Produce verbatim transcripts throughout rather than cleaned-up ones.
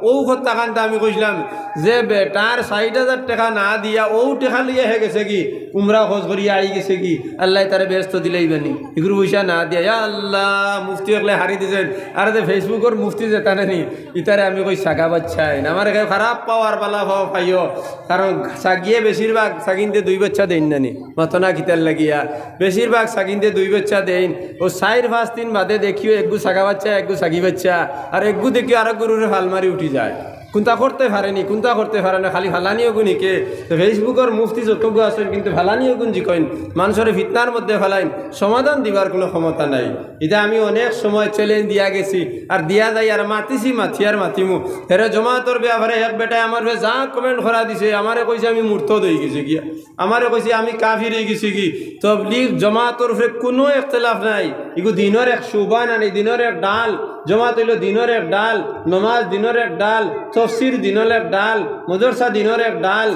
অউ কথাখান তো আমি কইছলাম যে বেটার ষাইট হাজার টেকা না দিয়া অউ টেকা লইয়া হে গেছেগি, উমরা হজ করিয়া আইগেছেগি, আল্লায় তারে বেহেস্ত দিলাইবা নি। ইগুর পয়সা না দিয়া, ইয়া আল্লাহ, মুফতি অকলে হারি দিছইন। আর যে Facebook-অর মুফতি যেতা নানি, ইতারে আমি কই সাগা বাচ্চাইন। আমারে কেউ খারাপ পাও আর বালা পাও পাইও, কারণ সাগিয়ে বেশিরভাগ সাগিনতে দুই বাচ্চা দেইন নানি, মাতো না কিতার লাগিয়া। বেশিরভাগ সাগিনতে দুই বাচ্চা দেইন। অউ চাইর পাঁচ দিন বাদে দেখিও এগু সাগা বাচ্চা, এগু সাগি বাচ্চা, আর এগু দেখিও আরক গরুরে ফাল মারি উঠি যায়। কুন্তা করতে পারে নি, কুন্তা করতে পারে না, খালি ফালানি অগুন হিকে। তো Facebook-অর মুফতি যতগু আছইন, কিন্তু ফালানি অগুন জিকইন, মানষরে ফিতনার মধ্যে ফালাইন, সমাধান দিবার কুনু ক্ষমতা নাই। ইতা আমি অনেক সময় challenge দিয়া গেছি, আর দিয়া যাই, আর মাতিছি, মাতি আর মাতিমু। হেরে জমাতর ব্যাপারে এক বেটায় আমার ফে যা comment করা দিছে, আমারে কইছে আমি মুরতদ অইগেছি গিয়া, আমারে কইছে আমি কাফির অইগেছিগি। তবলিগ জমাতর উপরে কুনু ইখতিলাফ নাই, ইগু দিনর এক শুবা নানি, দিনর এক ডাল। জমাত অইলো দিনর এক ডাল, নমাজ দিনর এক ডাল, তফসির দিনর এক ডাল, মাদ্রাসা দিনর এক ডাল,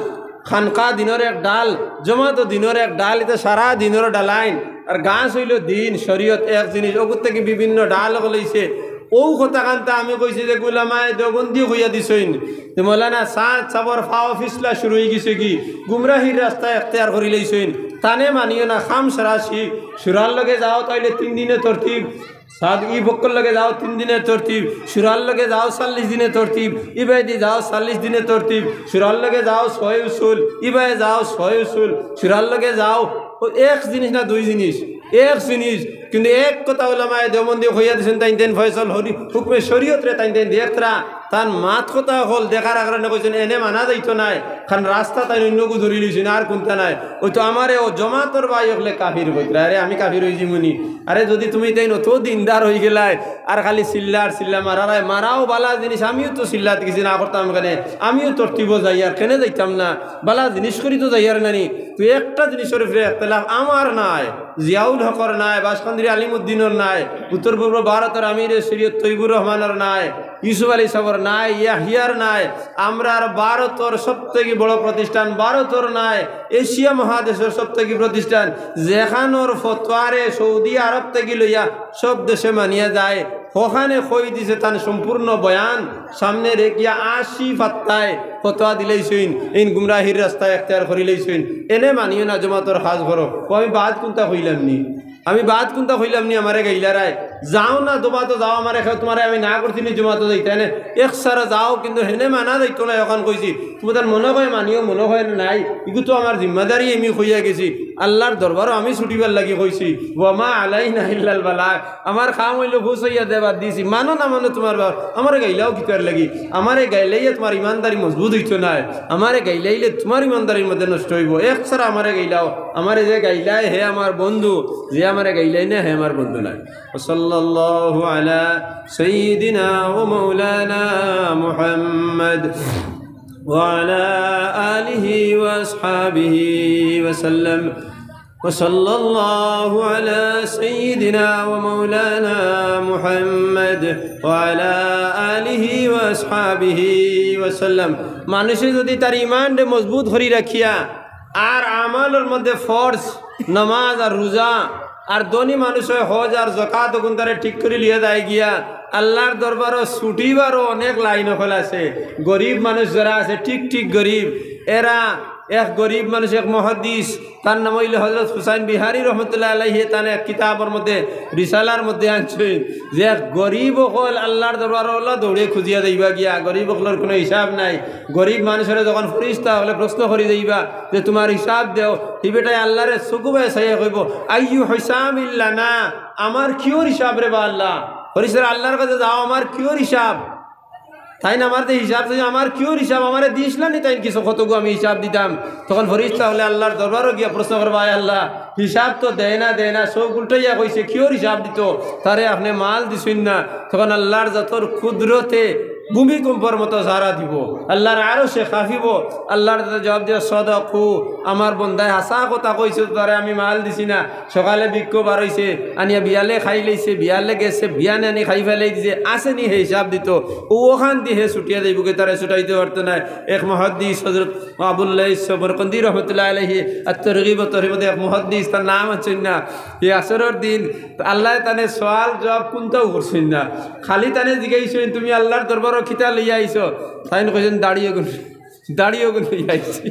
খানকা দিনর এক ডাল, জমাতও দিনর এক ডাল, ইতা সারা দিনর ডালাইন। আর গাছ অইলো দিন, শরীয়ত এক জিনিস, অগুর থাকি বিভিন্ন ডাল অইছে। অউ কথাখান তো আমি কইছি যে উলামায়ে দেওবন্দি কইয়া দিছইন যে মৌলানা সাদ সাবর পাও ফিসলা শুরু অইগেছেগি, গুমরাহির রাস্তা এখতিয়ার করিলাইছইন, তানে মানিও না, খাম সারা শিখ। শুরার লগে যাও তাইলে তিন দিনে তরতিব, সাদ ই বক্কর লগে যাও তিন দিনে তরতিব, শুরার লগে যাও চল্লিশ দিনে তরতিব, ইবায়দি যাও চল্লিশ দিনে তরতিব, শুরার লগে যাও ছয় উসুল, ইবায় যাও ছয় উসুল, শুরার লগে যাও। অউ এক জিনিস না দুই জিনিস? এক জিনিস। কিন্তু এক কথা উলামায়ে দেওবন্দি কইয়া দিছইন, তাইন তাইন ফয়সল হরি হুকমে শরীয়তরে তাইন তাইন দেখতরা, তান মাত কথা অকল দেখার কারণে কইছইন এনে মানা যাইতো নায়, কারণ রাস্তা তাইন অইন্যগু ধরিলিছইন, আর কুন্তা নায়। অউ তো আমারে অউ জমাতর ভাই অকলে কাফির কইতরা, আরে আমি কাফির অইযিমুনি? আরে যুদি তুমি তাইন অত দিনদার অইগেলায়, আর খালি চিল্লার চিল্লা মারারায়, মারাও বালা জিনিস, আমিও তো চিল্লাত গেছি না করতাম কেনে, আমিও তরতিবো যাইয়ার, কেনে যাইতাম না, বালা জিনিস করি তো যাইয়ার নানি। তো একটা জিনিসর উপরে ইখতিলাফ আমার নায়, জিয়াউল হকর নায়, বাসকান্দির আলিমুদ্দিনর নায়, উত্তর পূর্ব ভারতর আমিরে শরীয়ত তৈবুর রহমানর নায়, ইউসুফ আলী সাবর নায়, ইয়াহিয়ার নায়, আমরার ভারতর সব থাকি বড় প্রতিষ্ঠান, ভারতর নায়, এশিয়া মহাদেশর সব থাকি প্রতিষ্ঠান, যেখানর ফতোয়ারে সৌদি আরব থাকি লইয়া সব দেশে মানিয়া যায়, হখানে কই দিছে তান সম্পূর্ণ বয়ান, সামনে রেখিয়া আশি পাত্তায় ফতোয়া দিলাইছইন, এইন গুমরাহির রাস্তা এখতিয়ার করিলাইছইন, এনে মানিও না, জমাতর কাজ করো। অউ আমি বাদ কুন্তা কইলাম নি? আমি বাদ কুন্তা কইলাম নি আমারে গাইলারায়? যাও না, জমাতো যাও, আমারে কেউ তুমারে আমি না করছি নি জমাতো যাইতায় নে? এক সারা যাও, কিন্তু হেনে মানা যাইতো নায়, অখান কইছি। তুমি তার মনে কয় মানিও, মনে কয় নাই, ইগু তো আমার জিম্মাদারি, আমি কইয়া গেছি। আল্লার দরবারও আমি ছুটিবার লাগি কইছি, ওয়া মা আলাইনা ইল্লাল বালাগ। আমার কাম অইলো পৌঁছাইয়া দেবার দিছি, মানো না মানো তুমার বাপ। আমারে গাইলাও কিতার লাগি? আমারে গাইলাইয়া তুমার ইমানদারি মজবুত অইতো নায়, আমারে গাইলাইলে তুমার ইমানদারির মধ্যে নষ্ট অইবো। এক সারা আমারে গাইলাও, আমারে যে গাইলায় হে আমার বন্ধু, যে আমারে গাইলায় না হে আমার বন্ধু নায়। وصلى الله على سيدنا ومولانا محمد وعلى آله وأصحابه وسلم. وصلى الله على سيدنا ومولانا محمد وعلى آله وأصحابه وسلم. মানষে যুদি তার ইমানরে মজবুত করি রাখিয়া আর আমলর মধ্যে ফরজ, নামাজ আর রোজা, আর ধনী মানুষ অয় হজ আর যাকাত অগুন তারে ঠিক করি লইয়া যায় গিয়া, আল্লার দরবারও ছুটিবারও অনেক লাইন অকল আছে। গরিব মানুষ যারা আছে, ঠিক ঠিক গরিব, এরা এক গরিব মানুষ, এক মুহাদ্দিস, তার নাম অইলো হজরত হুসাইন বিহারী রহমতুল্লাহ আলাইহি, তান এক কিতাবর মধ্যে, রিসালার মধ্যে আনছইন যে এক গরিব অকল আল্লার দরবারও অলা দৌড়ে খুজিয়া যাইবা গিয়া, গরিব অকলর কুনু হিসাব নাই। গরিব মানুষরে যখন ফিরিস্তা অকলে প্রশ্ন করি যাইবা যে তুমার হিসাব দেও, ই বেটায় আল্লারে চকুবায় চাইয়া কইবো, আইয়ু হিসাবিল্লানা, আমার কিওর হিসাব রে বা আল্লা? ফিরিস্তারা আল্লার কাছে যাও, আমার কিওর হিসাব? তাইন আমার যে হিসাব চাইন, আমার কিওর হিসাব, আমারে দিছলা নি তাইন কিছু, কতগু আমি হিসাব দিতাম। তখন ফিরিস্তা অকলে আল্লার দরবারও গিয়া প্রশ্ন করবা, আয় আল্লা, হিসাব তো দেয় না, দেয় না, চউখ উল্টাইয়া কইছে, কিওর হিসাব দিতো? তারে আপনে মাল দিছইন না। তখন আল্লার জাতর কুদরতে ভূমিকম্পর মতো সাড়া দিবো, আল্লার আরশে কাঁপিবো। আল্লার জাতে জবাব দিবো, সদাকু, আমার বন্দায় হাছা কথা কইছে, তারে আমি মাল দিছি না। সকালে ভিক্ষু বারইছে, আনিয়া বিয়ালে খাইলাইছে, বিয়ালে গেছে, বিয়ানে আনি খাই ফালাই দিছে, আছে নি হে হিসাব দিতো। অউ অখান দি হে ছুটিয়া যাইবোগি, তারে ছুটাইতে পারতো নায়। এক মুহাদ্দিস হজরত আবুল্লাহ সমরকন্দি রহমতুল্লাহ আলাইহি, আত-তরগিব ওয়াত-তারহিবর মধ্যে এক মুহাদ্দিস, তার নাম আনছইন না। ই আসরর দিন আল্লায় তানে সওয়াল জবাব কুন্তাও করছইন না, খালি তানে জিগাইছইন, তুমি আল্লার দরবার কিতা লইয়া আইছো? তাইন কইছইন, "দাড়ি অগুন, দাড়ি অগুন লইয়া আইছি।"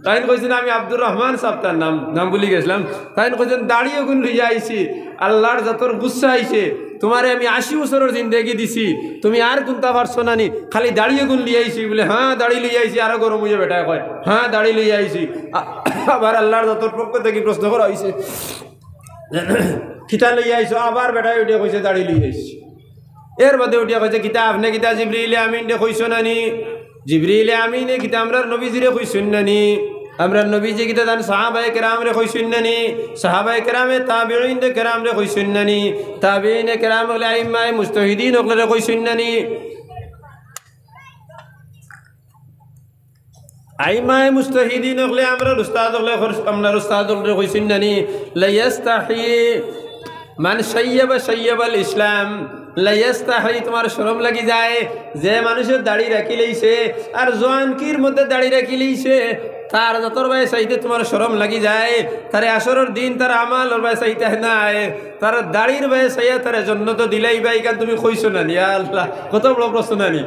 তাইন কইছইন, "আমি আব্দুর রহমান সাব তার নাম, নাম ভুলি গেছলাম।" তাইন কইছইন, "দাড়ি অগুন লইয়া আইছি, আল্লার জাতর গুসা আইছে, তুমারে আমি আশি বছরর জিন্দেগি দিছি, তুমি আর কুন্তা পারছো না নি, খালি দাড়ি অগুন লইয়া আইছি।" বলে, "হ্যাঁ, দাড়ি লইয়া আইছি।" আরো গরম অইয়া বেটায় কয়, "হ্যাঁ, দাড়ি লইয়া আইছি।" আ-, আবার আল্লার জাতর পক্ষ থাকি প্রশ্ন করা অইছে, "কিতা লইয়া আইছো?" আবার বেটায় উঠিয়া কইছে, "দাড়ি লইয়া আইছি।" এর বাদে উঠিয়া কইছে, "কিতা আপনে কিতা জিবরিলে আমিনরে কইছো না নি? জিবরিলে আমিনে কিতা আমরার নবীজিরে কইছইন না নি? আমরার নবীজি কিতা তান সাহাবায়ে কেরামরে কইছইন না নি? সাহাবায়ে কেরামে তাবিঈনে কেরামরে কইছইন না নি? তাবিঈনে কেরাম অকলে আইম্মায়ে মুজতাহিদিন অকলরে কইছইন না নি?" আইম্মায়ে মুজতাহিদিন অকলে, আমরার উস্তাদ অকলে, আমরার উস্তাদ অকলরে কইছইন না নি, "লা ইয়াস্তাহি মান শাইয়াবা শাইয়াবাল ইসলাম।" লা ইয়াস্তাহি, তুমার শরম লাগি যায়, যে মানুষে দাড়ি রাখি লইছে আর জোয়ানকির মধ্যে দাড়ি রাখি লইছে, তার জাতর বায় চাইতে তুমার শরম লাগি যায়, তারে হাশরর দিন তার আমলর বায় চাইতায় নায়, তার দাড়ির বায় চাইয়া তারে জন্নতো দিলাইবা, ইখান তুমি কইছো না নি? ইয়া আল্লাহ, কত বড় প্রশ্ন না নি?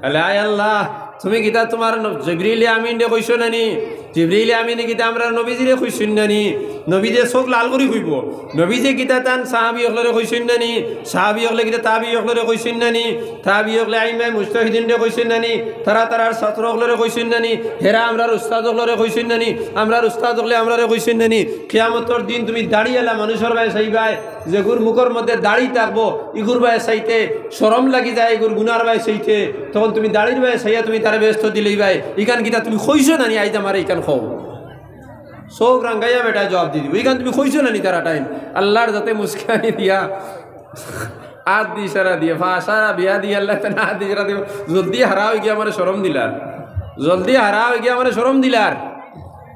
আলে, আয় আল্লাহ, তুমি কিতা তুমার ন-, জিবরিলে আমিনরে কইছো না নি? জিবরিলে আমিনে কিতা আমরার নবীজিরে কইছইন না নি? নবীজিয়ে চউখ লাল করি কইবো। নবীজিয়ে কিতা তান সাহাবী অকলরে কইছইন না নি? সাহাবী অকলে কিতা তাবিঈ অকলরে কইছইন না নি? তাবিঈ অকলে আইম্মায়ে মুজতাহিদিনরে কইছইন না নি? তারা তারার ছাত্র অকলরে কইছইন না নি? হেরা আমরার উস্তাদ অকলরে কইছইন না নি? আমরার উস্তাদ অকলে আমরারে কইছইন না নি? কিয়ামতর দিন তুমি দাড়িআলা মানুষর বায় চাইবায়, যেগুর মুখর মধ্যে দাড়ি থাকবো, ইগুর বায় চাইতে শরম লাগি যায়, ইগুর গুনার বায় চাইতে, তখন তুমি দাড়ির বায় চাইয়া তুমি তারে বেহেস্তো দিলাইবায়। ইখান কিতা তুমি কইছো না নি? আইজ আমারে ইখান কও। চউখ রাঙ্গাইয়া বেটায় জুয়াব দি দিবো, "ইখান তুমি কইছো না নি?" তারা টাইম আল্লার জাতে মুস্কানি দিয়া, আত দি ইশারা দিয়া, ফাশারা বিয়াদিহি, আল্লায় তাআলায় আত দি ইশারা দিয়া, "জলদি হারা অইগিয়া আমারে শরম দিলার, জলদি হারা অইগিয়া আমারে শরম দিলার।"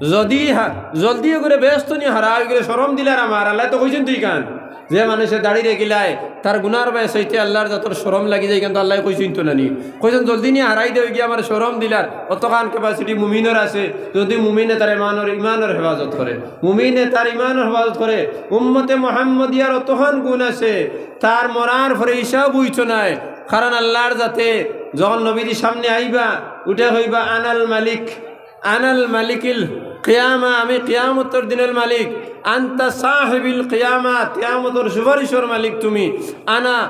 যুদি হা-, যুদি ইগুরে বেহেস্তো নি হারা অইগেলে শরম দিলার আমার, আল্লায় তো কইছইন তো ইখান, যে মানুষে দাড়ি রাখিলায়, তার গুনার বায় চাইতে আল্লার জাতর শরম লাগি যায়, ইখান তো আল্লায় কইছইন তো না নি? কইছইন, "জলদি নি হারাই দেও, ইগিয়ে আমার শরম দিলার।" অতখান capacity মুমিনর আছে, যুদি মুমিনে তার ইমানর, ইমানর হেফাজত করে, মুমিনে তার ইমানর হেফাজত করে, উম্মতে মুহাম্মদিয়ার অতখান গুণ আছে, তার মরার পরে হিসাব অইতো নায়, কারণ আল্লার জাতে যখন নবীর সামনে আইবা, উঠে কইবা, "আনাল মালিক।" আনাল মালিকিল কিয়ামা, আমি কিয়ামতর দিনর মালিক। আনতা সাহিবিল কিয়ামা, কিয়ামতর সুপারিশর মালিক তুমি। আনা,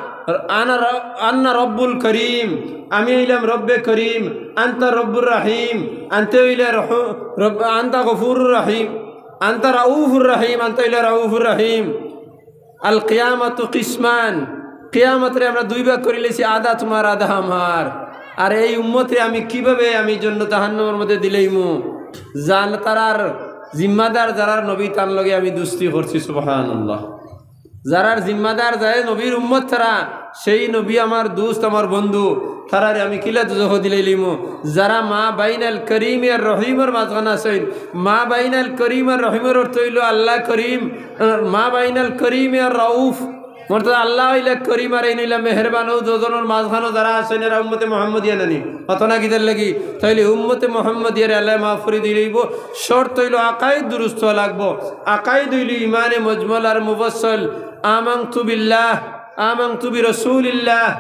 আনা র-, আন্না রব্বুল করিম, আমি অইলাম রব্বে করিম। আনতা রব্বুর রাহিম, আনতে অইলে রহ-, রব-, আনতা গফুরুর রাহিম, আনতা রাউফুর রাহিম, আনতে অইলে রাউফুর রাহিম। আল কিয়ামাতু কিসমান, কিয়ামতরে আমরা দুই ভাগ করিলাইছি, আধা তুমার, আধা আমার। আর এই উম্মতরে আমি কিভাবে আমি জন্য জাহান্নামর মধ্যে দিলাইমু? জান-, তারার জিম্মাদার যারার নবী তান লগে আমি দুস্তি করছি, সুবহানাল্লাহ। যারার জিম্মাদার যায় নবীর উম্মত তারা, সেই নবী আমার দুস্ত, আমার বন্ধু, তারারে আমি কিলা দুজখো দিলাইলিমু? যারা মা বাইনাল করিম আর রহিমর মাঝখানো আছইন, মা বাইনাল করিম আর রহিমর অর্থ অইলো আল্লাহ করিম, মা বাইনাল করিম আর রাউফ, অর্থাৎ আল্লাহ অইলা করিম আর এইন অইলা মেহেরবান, অউ দুইজনর মাঝখানো যারা আছইন, এরা উম্মতে মুহাম্মদিয়া না নি? অত না কিতার লাগি? তাইলে উম্মতে মুহাম্মদিয়ারে আল্লায় মাফ করি দিলাইবো। শর্ত অইলো আকাইদ দুরুস্ত অওয়া লাগবো। আকাইদ অইলো ইমানে মুজমল আর মুফাসসল। আমানতু বিল্লাহ, আমানতু বিরাসূলিল্লাহ,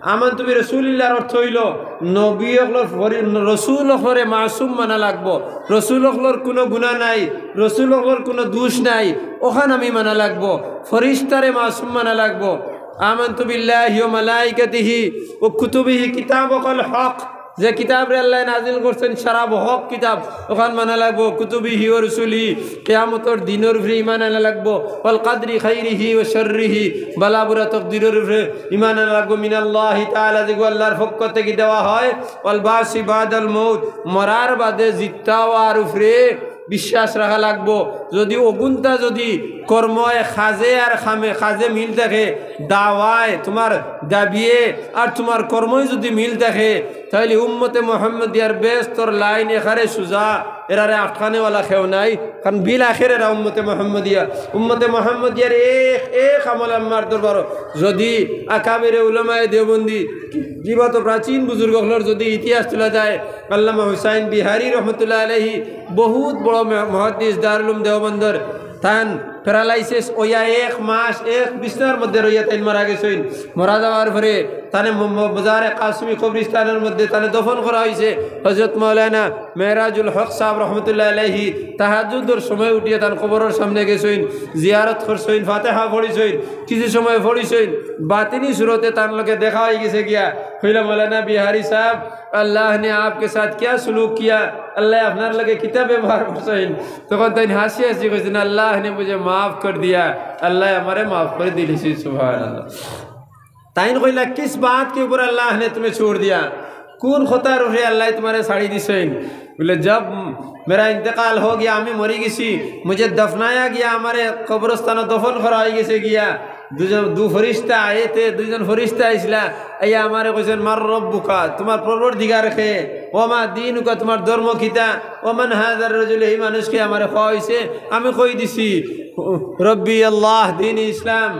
আমানতু বিরাসূলিল্লাহর অর্থ অইলো, নবী অকলর পরি-, রসুল অকলরে মাসুম মানা লাগবো। রসুল অকলর কুনু গুনা নাই, রসুল অকলর কুনু দুষ নাই, অখান আমি মানা লাগবো। ফিরিস্তারে মাসুম মানা লাগবো। আমানতু বিল্লাহি ওয়া মালাইকাতিহি ওয়া কুতুবিহি, কিতাব অকল হক, যে কিতাবরে আল্লায় নাজিল করছইন সারা হক কিতাব, অখান মানা লাগবো। কুতুবিহি ওয়া রুসুলিহি, কিয়ামতর দিনর উপরে ইমান আনা লাগবো। ওয়াল কাদরি খাইরিহি ওয়া শাররিহি, বালা বুরা তকদিরর উপরে ইমান আনা লাগবো। মিনাল্লাহি তাআলা, যেগু আল্লাহর পক্ষ থাকি দেওয়া হয়। ওয়াল বাসি বাদাল মউত, মরার বাদে জিত্তা অওয়ার উপরে বিশ্বাস রাখা লাগবো। যুদি অগুনতা যুদি কর্ময়, কাজে আর কামে, কাজে মিল থাকে, দাওয়ায়, তুমার দাবিয়ে আর তুমার কর্ময় যুদি মিল থাকে, তাইলে উম্মতে মুহাম্মদিয়ার বেহেস্তর লাইন একারে সুজা, এরারে আটকানেওয়ালা কেউ নাই, কারণ বিল আখের এরা উম্মতে মুহাম্মদিয়া। উম্মতে মুহাম্মদিয়ার এক, এক আমল আল্লার দরবারো। যুদি আকাবিরে উলামায়ে দেওবন্দি, জীবত প্রাচীন বুজুর্গ অকলর যুদি ইতিহাস তুলা যায়, আল্লামা হুসাইন বিহারী রহমতুল্লাহ আলাইহি বহুত বড় মে-, মুহাদ্দিস দারুল উলুম দেওবন্দর, তান প্যারালাইসিস অইয়া এক মাস এক বিছনার মধ্যে রইয়া তাইন মারা গেছইন। মারা যাওয়ার পরে তানে ম-, ম-, মজারে কাসমি কবরিস্তানের মধ্যে তানে দফন করা অইছে। হযরত মাওলানা মেরাজুল হক সাহেব রহমতুল্লাহ আলাইহি তাহাজ্জুদর সময় উঠিয়া তান কবরর সামনে গেছইন, জিয়ারত করছইন, ফাতিহা পড়ছইন, কিছু সময় পড়ছইন, বাতিনি সুরতে তান লগে দেখা অই গেছে গিয়া। কইলা, "মৌলানা বিহারি সাহেব, আল্লাহ নে আপকে সাথ কিয়া সুলুক কিয়া? আল্লায় আপনার লগে কিতা ব্যবহার করছইন?" তখন তাইন হাসি হাসি কইছইন, "আল্লাহ নে মুঝে মাফ কর দিয়া, আল্লায় আমারে মাফ করি দিলিছইন।" সুবহানাল্লাহ। তাইন কইলা, "কিস বাত কে উপর আল্লাহ নে তুমে ছোড় দিয়া? কুন কথার উপরে আল্লায় তুমারে ছাড়ি দিছইন?" বলে, "জব মেরা ইন্তেকাল হো গিয়া, আমি মরি গেছি, মুঝে দফনায়া গিয়া, আমারে কবরস্থানো দফন করা অই গেছে গিয়া, দুজন, দু ফরিস্তা আয়ে থে, দুইজন ফরিস্তা আইছলা, আইয়া আমারে কইছইন, 'মান রব্বুকা, তুমার পরওয়ারদিগার কে? ওয়া মা দীনুকা, তুমার ধর্ম কিতা? ওয়া মান হাযার রাজুল, এই মানুষ কে?' আমারে কওয়া অইছে, আমি কই দিছি, 'রব্বি আল্লাহ, দীন ইসলাম,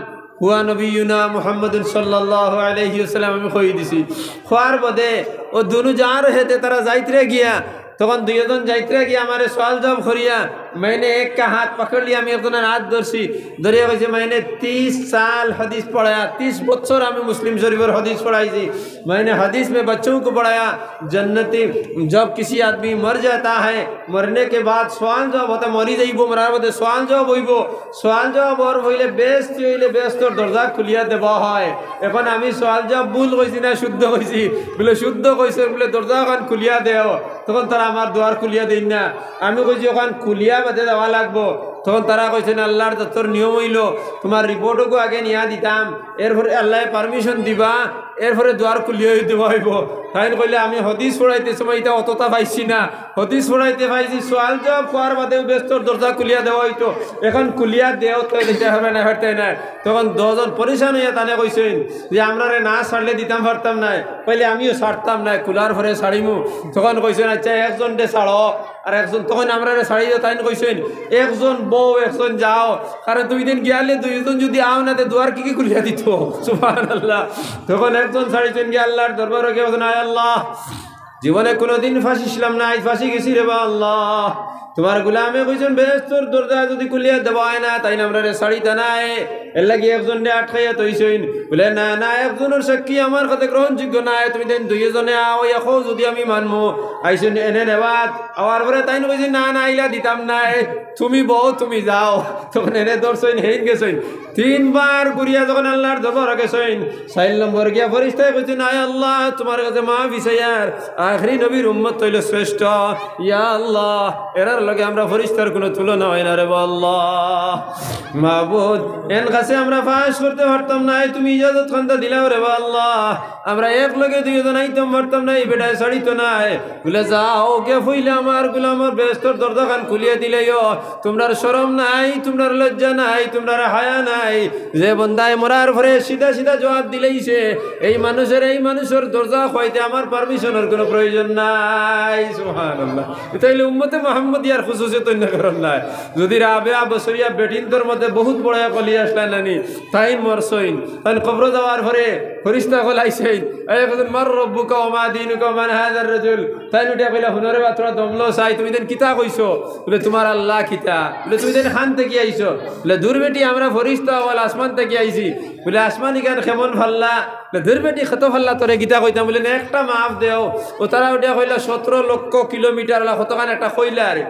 হুয়া নবিয়ুনা মুহাম্মাদুন সাল্লাল্লাহু আলাইহি ওয়াসাল্লাম,' আমি কই দিছি।" কওয়ার বাদে অউ দুনু যার হেতে তারা যাইতরা গিয়া, তখন দুইজন যাইতরা গিয়া আমারে সওয়াল জবাব করিয়া, মাইনে একটা হাত পাকড় লিয়া আমি একজনর হাত ধরছি, ধরিয়া কইছে, "মাইনে তিরিশ সাল হাদিস পড়ায়া, তিরিশ বছর আমি মুসলিম শরীফর হাদিস পড়াইছি, মাইনে হাদিস মে বচ্চোঁ কো পড়ায়া, জন্নতি, জব কিসি আদমি মর যাতা হ্যায়, মরনে কে বাদ সওয়াল জবাব অতা, মরি যাইবো, মরার বাদে সওয়াল জবাব অইবো, সওয়াল জবাব অর অইলে বেহেস্তি অইলে বেহেস্তর দরজা খুলিয়া দেওয়া হয়। এখন আমি সওয়াল জবাব ভুল কইছি না শুদ্ধ কইছি?" বলে, "শুদ্ধ কইছো।" বলে, "দরজা অখান খুলিয়া দেও।" তখন তারা আমার দুয়ার খুলিয়া দেইন না। আমি কইছি, "অখান খুলিয়া বাদে যাওয়া লাগবো।" তখন তারা কইছইন, "আল্লাহর যত নিয়ম অইলো, তুমার রিপোর্টগু আগে নিয়া দিতাম, এরপরে আল্লায় পারমিশন দিবা, এরপরে দুয়ার খুলিয়া দেওয়া অইবো।" তাইন কইলা, "আমি হাদিস পড়াইতে সময় ইতা অততা পাইছি না, হাদিস পড়াইতে পাইছি, সওয়াল জবাব কওয়ার বাদেউ বেহেস্তর দরজা খুলিয়া দেওয়া অইতো, এখন খুলিয়া দেও তো দিতে হবে না, পারতে না।" তখন দুইজন পরেশান অইয়া তানে কইছইন যে, "আমরারে না ছাড়লে দিতাম পারতাম নায়, পাইলে আমিও ছাড়তাম নায়, খুলার পরে ছাড়িমু।" তখন কইছইন, "আচ্ছা, একজনরে ছাড়ো, আর একজন তখন আমরারে ছাড়ি দেও।" তাইন কইছইন, "একজন বও, একজন যাও, কারণ তুমি দিন গিয়ালে দুইজন যুদি আও না, তে দুয়ার কিগি খুলিয়া দিতো?" সুবহানাল্লাহ। তখন একজন ছাড়িছইন গিয়া আল্লাহর দরবারো গিয়া বলছইন, "আয় আল্লাহ, জীবনে কুনুদিন ফাঁসিছিলাম না, আইজ ফাঁসি গেছি রেবা আল্লাহ। তুমার গুলামে কইছইন বেহেস্তর দরজা যুদি খুলিয়া দেওয়া অয় না, তাইন আমরারে ছাড়িতা নায়। এরলাগি একজনরে আটকাইয়া থইছইন।" বলে, "না, না, একজনর সাক্ষী আমার কাছে গ্রহণযোগ্য নায়। তুমি দিন দুইজনে আও, অখন যুদি আমি মানমু।" আইছইন এনে নেওয়াত, আওয়ার পরে তাইন কইছইন, "না, না, ইলা দিতাম নায়, তুমি বও, তুমি যাও।" তখন এনে ধরছইন, হেইন গেছইন। তিনবার ঘুরিয়া যখন আল্লাহর দরবারো গেছইন, চাইর নম্বর গিয়া ফরিস্তায় কইছইন, "আয় আল্লাহ, তুমার কাছে মাফি চাইয়ার, আখেরি নবীর উম্মত অইলো শ্রেষ্ঠ। ইয়া আল্লাহ, এরার লগে আমরা ফরিস্তার কুনু তুলনা অয় না রেবা আল্লাহ। মাবুদ, এন কাছে আমরা পাশ করতে পারতাম নায়, তুমি ইজাজত খান্তা দিলাও রেবা আল্লাহ। আমরা একলগে দুইজন আইতাম পারতাম নায়, ই বেটায় ছাড়িতো নায়।" বলে, "যাও গিয়া পইলা আমার গুলামর বেহেস্তর দরজাখান খুলিয়া দিলাইও। তুমরার শরম নাই, তুমরার লজ্জা নাই, তুমরার হায়া নাই। যে বন্দায় মরার পরে সিধা সিধা জবাব দিলাইছে, এই মানুষর, এই মানুষর দরজা খুলাইতে আমার পারমিশনর কুনু প্রয়োজন নাই।" সুবহানাল্লাহ। ইতা অইলে উম্মতে মুহাম্মদিয়ার খুসুসিয়ত, অইন্য কারণ নায়। যুদি রাবেয়া বসরিয়া বেটিন্তর মধ্যে বহুত বড় এক অলি আছলা নানি, তাইন মরছইন, তাইন কবরো যাওয়ার পরে ফরিস্তা অকল আইছইন, এই কইছইন, "মান রব্বুকা ওয়া মা দীনুকা ওয়া মান হাযার রাজুল?" তাইন উঠিয়া কইলা, "হুনো রেবা, থুড়া দম লও চাই, তুমি দিন কিতা কইছো?" বলে, "তুমার আল্লাহ কিতা?" বলে, "তুমি দিন খান থাকি আইছো?" বলে, "দুর বেটি, আমরা ফরিস্তা অকল আসমান থাকি আইছি।" বলে, "আসমান ইখান কেমন পারলা?" বলে, "দুর বেটি, কত পারলা তোরে কিতা কইতাম?" বলে, "না, একটা মাপ দেও।" অউ তারা উঠিয়া কইলা, "সতেরো লক্ষ কিলোমিটার অলা কতখান একটা কইলা আরে।"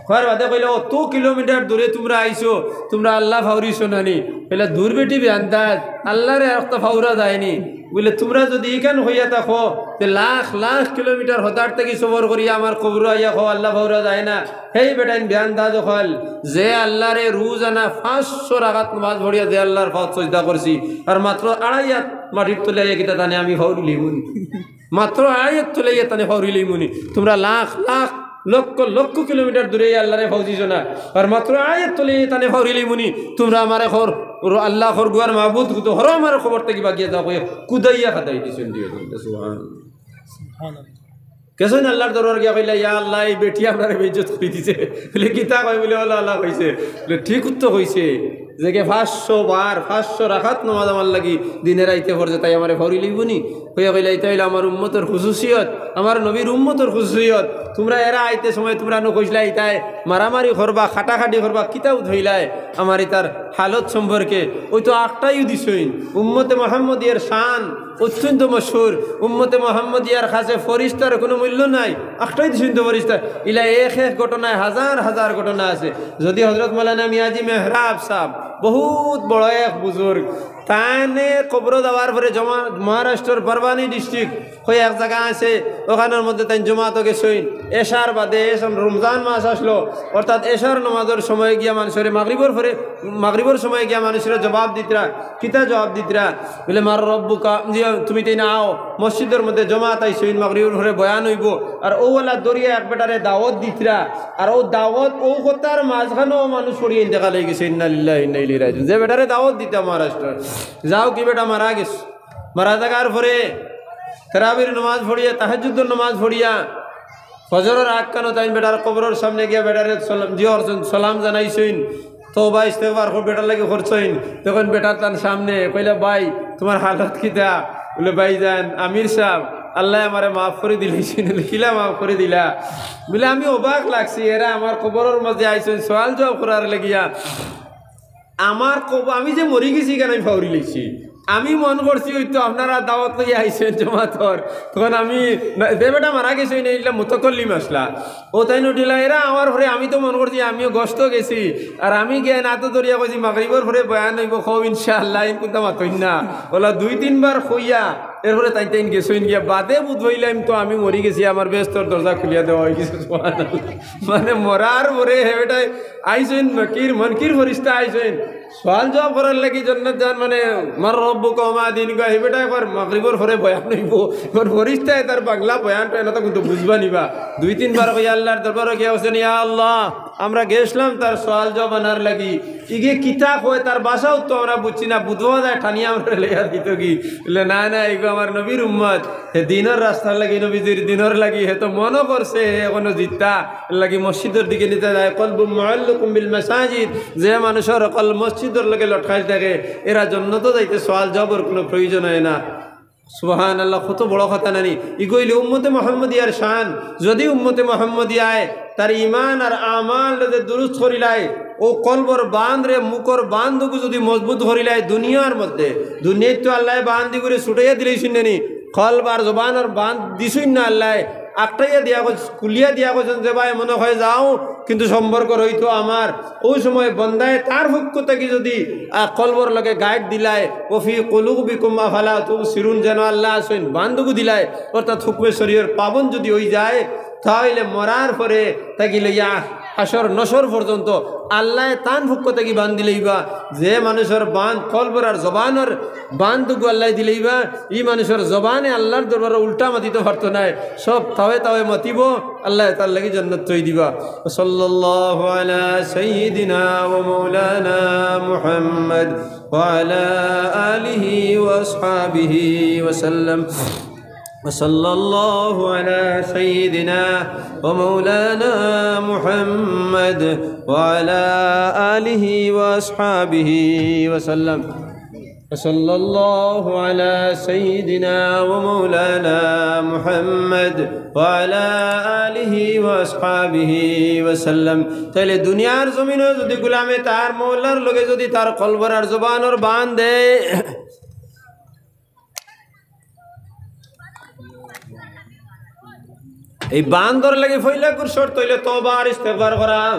কওয়ার বাদে কইলা, "অত কিলোমিটার দূরে তুমরা আইছো, তুমরা আল্লাহ ফাউরিছো নানি?" কইলা, "দুর বেটি বেআন্দাজ, আল্লাহরে আর একটা ফাউরা যায়নি।" বলে, "তুমরা যুদি ইখান কইয়া থাকো, তে লাখ লাখ কিলোমিটার হদার থাকি সফর করিয়া আমার কবরো আইয়া কও, আল্লাহ ফাউরা যায় না।" হেই বেটাইন বেআন্দাজ অকল, যে আল্লাহরে রোজানা পাঁচশো রাকাত নামাজ পড়িয়া যে আল্লাহর পাওত সজদা করছি, আর মাত্র আড়াই আত মাটির তলে আইয়া কিতা তানে আমি ফাউরিলিমুনি? মাত্র আড়াই আত তলে আইয়া তানে ফাউরিলিমুনি? তুমরা লাখ লাখ লক্ষ লক্ষ কিলোমিটার দূরে আল্লাহরে ফাউজিছো না, আর মাত্র আড়াই আত তলে আইয়া তানে ফাউরিলিমুনি? তুমরা আমারে কও, আল্লাহ কও, গুয়ার মাবুদ কুতো, হরো আমারে কবর থাকি বাগিয়া যাও, কইয়া কুদাইয়া কাদাই দিছইন দিও। সুবহানাল্লাহ। সুবহানাল্লাহ। গেছইন আল্লাহর দরবার গিয়া কইলা, "ইয়া আল্লাহ, এই বেটি আমরারে বেইজ্জত করি দিছে।" বলে, "কিতা কয়?" বলে, "অলা অলা কইছে।" বলে, "ঠিক তো কইছে, যে কে পাঁচশো বার, পাঁচশো রাকাত নামাজ আমার লাগি দিনে রাইতে পড়ছে, তাই আমারে ফাউরিলিবো নি?" কইয়া কইলা, "ইতা অইলো আমার উম্মতর খুসুসিয়ত, আমার নবীর উম্মতর খুসুসিয়ত।" তুমরা এরা আইতে সময় তুমরা নু কইছলায় ইতায় মারামারি করবা, কাটাকাটি করবা, কিতা উঠইলায় আমার ইতার হালত সম্পর্কে? অউ তো আখটাইও দিছইন। উম্মতে মোহাম্মদিয়ার শান অত্যন্ত মশহুর। উম্মতে মোহাম্মদিয়ার কাছে ফিরিস্তার কুনু মূল্য নাই, আখটাই দিছইন তো ফিরিস্তা। ইলা এক এক ঘটনায় হাজার হাজার ঘটনা আছে। যদি হজরত মাওলানা মিয়াজি মেহরাব সাব, বহুত বড় এক বুজুর্গ, তানে কবরো যাওয়ার পরে জমা-, মহারাষ্ট্রর পারভানি ডিস্ট্রিক্ট, কই এক জাগা আছে, অখানর মধ্যে তাইন জমাতো গেছইন। এশার বাদে, এশার, রমজান মাস আছলো, অর্থাৎ এশার নমাজর সময় গিয়া মানষরে, মাগরিবর পরে, মাগরিবর সময় গিয়া মানষরে জবাব দিতরা। কিতা জবাব দিতরা? বলে, "মান রব্বুকা?" জি, তুমি তাইন আও, মসজিদর মধ্যে জমাত আইছইন, মাগরিবর পরে বয়ান অইবো। আর অউ ওলা দরিয়া এক বেটারে দাওয়াত দিতরা, আর অউ দাওয়াত, অউ কথার মাঝখানো মানুষ পড়িয়া ইন্তেকাল অইগেছে, ইন্না লিল্লাহি ওয়া ইন্না ইলাইহি রাজিউন। যে বেটারে দাওয়াত দিতা মহারাষ্ট্র, যাও কি বেটা মারা গেছে। মারা যাওয়ার পরে তারাবির নামাজ পড়িয়া, তাহাজ্জুদর নামাজ পড়িয়া, ফজরর আগখানো তাইন বেটার কবরর সামনে গিয়া বেটারে সালাম, জি অর্জন, সালাম জানাইছইন, তওবা ইস্তেগফার কর-, বেটার লাগি করছইন। তখন বেটা তান সামনে কইলা, "ভাই, তুমার হালত কিতা?" বলে, "ভাইজান, আমির সাব, আল্লায় আমারে মাফ করি দিলাইছইন।" বলে, "কিলা মাফ করি দিলা?" বলে, "আমি অবাক লাগছি, এরা আমার কবরর মাঝে আইছইন সওয়াল জবাব করার লাগিয়া।" আমার কব-, আমি যে মরি গেছি, ইখান আমি ফাউরি লাইছি। আমি মন করছি, অউ তো আপনারা দাওয়াত লইয়া আইছইন জমাতর। তখন আমি, না, যে বেটা মারা গেছে, অউ না, ইলা মুতাকাল্লিম আছলা। অউ তাইন উঠিলা, এরা আমার পরে, আমি তো মন করছি, আমিও গস্তো গেছি। আর আমি গিয়া আতো ধরিয়া কইছি, "মাগরিবর পরে বয়ান অইবো, কও ইনশাআল্লাহ, ইন কুন্তা মাতইন না।" ওলা দুই তিনবার কইয়া, এরপরে তাইন তাইন গেছইন গিয়া, বাদে বুঝ পাইলাম তো আমি মরি গেছি, আমার বেহেস্তর দরজা খুলিয়া দেওয়া অইগেছে। সুবহানাল্লাহ। মানে মরার পরে হে বেটায় আইছইন, নকির মনকির ফিরিস্তা আইছইন, সওয়াল জবাব করার লাগি জন্নত যান, মানে, "মান রব্বুকা ওয়া মা দীনুকা", হে বেটায় কর, "মাগরিবর পরে বয়ান অইবো।" এবার ফিরিস্তায় তার বাংলা বয়ানটা এনে তো কিন্তু বুঝবা নিবা। দুই তিনবার কইয়া আল্লাহর দরবারো গিয়া কইছইন, "ইয়া আল্লাহ, আমরা গেছলাম তার সওয়াল জবাব আনার লাগি, ইগে কিতা কয়, তার ভাষাও তো আমরা বুঝছি না, বুঝবা যায়, টানিয়া আমরারে লইয়া দিতোগি।" বলে, "না, না, ইগু আমার নবীর উম্মত, হে দীনর রাস্তার লাগি, নবীজির দীনর লাগি, হে তো মনো করছে হে এখনো জিতা, এর লাগি মসজিদর দিকে নিতা যায়।" কলবুন মুআল্লাকুন বিল মাসাজিদ, যে মানুষর কলব মসজিদর লগে লটকাইল থাকে, এরা জন্নতো যাইতে সওয়াল জবাবর কুনু প্রয়োজন অয় না। সুবহানাল্লাহ, কত বড় কথা নানি? ইগু অইলে উম্মতে মুহাম্মদিয়ার শান। যদি উম্মতে মুহাম্মদিয়ায় তার ইমান আর আমালরে দুরুস্ত করিলায়, অউ কলবর বান্ধরে, মুখর বান্ধগু যদি মজবুত করিলায় দুনিয়ার মধ্যে, দুনিয়াত তো আল্লায় বান্ধ ইগুরে ছুটাইয়া দিলাইছইন নানি, কলব আর জবানর বান্ধ দিছইন না আল্লায়, আটকাইয়া দিয়া কইছ-, খুলিয়া দিয়া কইছইন যে, "ভাই, মনে অয় যাও, কিন্তু সম্পর্ক রইতো আমার।" অউ সময় বন্দায় তার পক্ষ থাকি যদি, আহ, কলবর লগে গাইড দিলায়, "ওয়া ফি কুলুবিকুম আফালা তুবসিরুন", যেন আল্লায় আছইন, বান্ধগু দিলায়, অর্থাৎ হুকমে শরীয়র পাবন যদি অইযায়, তা অইলে মরার পরে থাকি লইয়া হাশর নশর পর্যন্ত আল্লায় তান পক্ষ থাকি বান্ধ দিলাইবা। যে মানুষর বান্ধ কলবর আর জবানর বান্ধগু আল্লায় দিলাইবা, ই মানুষর জবানে আল্লাহর দরবারো উল্টা মাতিতো পারতো নায়, সব তাওয়ে তাওয়ে মাতিবো, আল্লায় তার লাগি জন্নত থই দিবা। ওয়া সাল্লাল্লাহু আলা সাইয়্যিদিনা ওয়া মাওলানা মুহাম্মদ ওয়া আলা আলিহি ওয়া আসহাবিহি ওয়া সাল্লাম। وصلى الله على سيدنا ومولانا محمد وعلى آله وأصحابه وسلم. وصلى الله على سيدنا ومولانا محمد وعلى آله وأصحابه وسلم. তাইলে দুনিয়ার জমিনো যদি গুলামে তার মওলার লগে যদি তার কলবর আর জবানর বান্ধ দেয়, এই বান্ধর লাগি পয়লাকুর শর্ত অইলে তওবা আর ইস্তেগফার করা।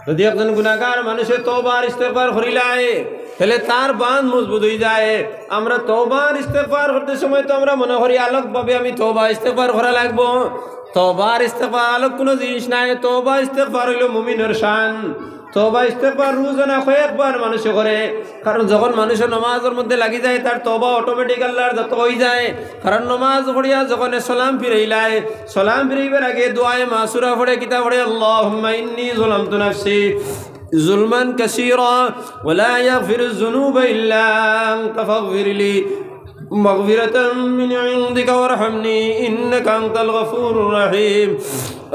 যদি একজন গুনাহগার মানুষে তওবা আর ইস্তেগফার করিলায়, তাইলে তার বান্ধ মজবুত অইযায়। আমরা তওবা আর ইস্তেগফার করতে সময় তো আমরা মনে করি আলাদাভাবে আমি তওবা ইস্তেগফার করা লাগবো। তওবা আর ইস্তেগফার আলাদা কুনু জিনিস নায়। তওবা ইস্তেগফার অইলো মুমিনর শান। তওবা ইস্তেগফার রোজানা কয়েকবার মানুষে করে, কারণ যখন মানুষে নমাজর মধ্যে লাগি যায়, তার তওবা অটোমেটিক আল্লাহর যত অইযায়। কারণ নমাজ পড়িয়া যখন সালাম ফিরাইলায়, সালাম ফিরাইবার আগে দোয়ায়ে মাসুরা পড়ে, কিতা পড়ে? আল্লাহুম্মা ইন্নী যালামতু নাফসি যুলমান কাসীরা ওয়া লা ইয়াগফিরুয যুনুবা ইল্লা আনতা ফাগফিরলি মাগফিরাতাম মিন ইনদিকা ওয়ারহামনি ইন্নাকা আনতাল গাফুরুর রাহিম।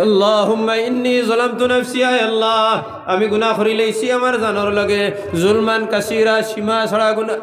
আল্লাহুম্মা ইন্নী যালামতু নাফসি, আয় আল্লাহ, আমি গুনাহ করিলাইছি আমার জানর লগে, যুলমান কাসীরা, সীমা ছাড়া গুনাহ।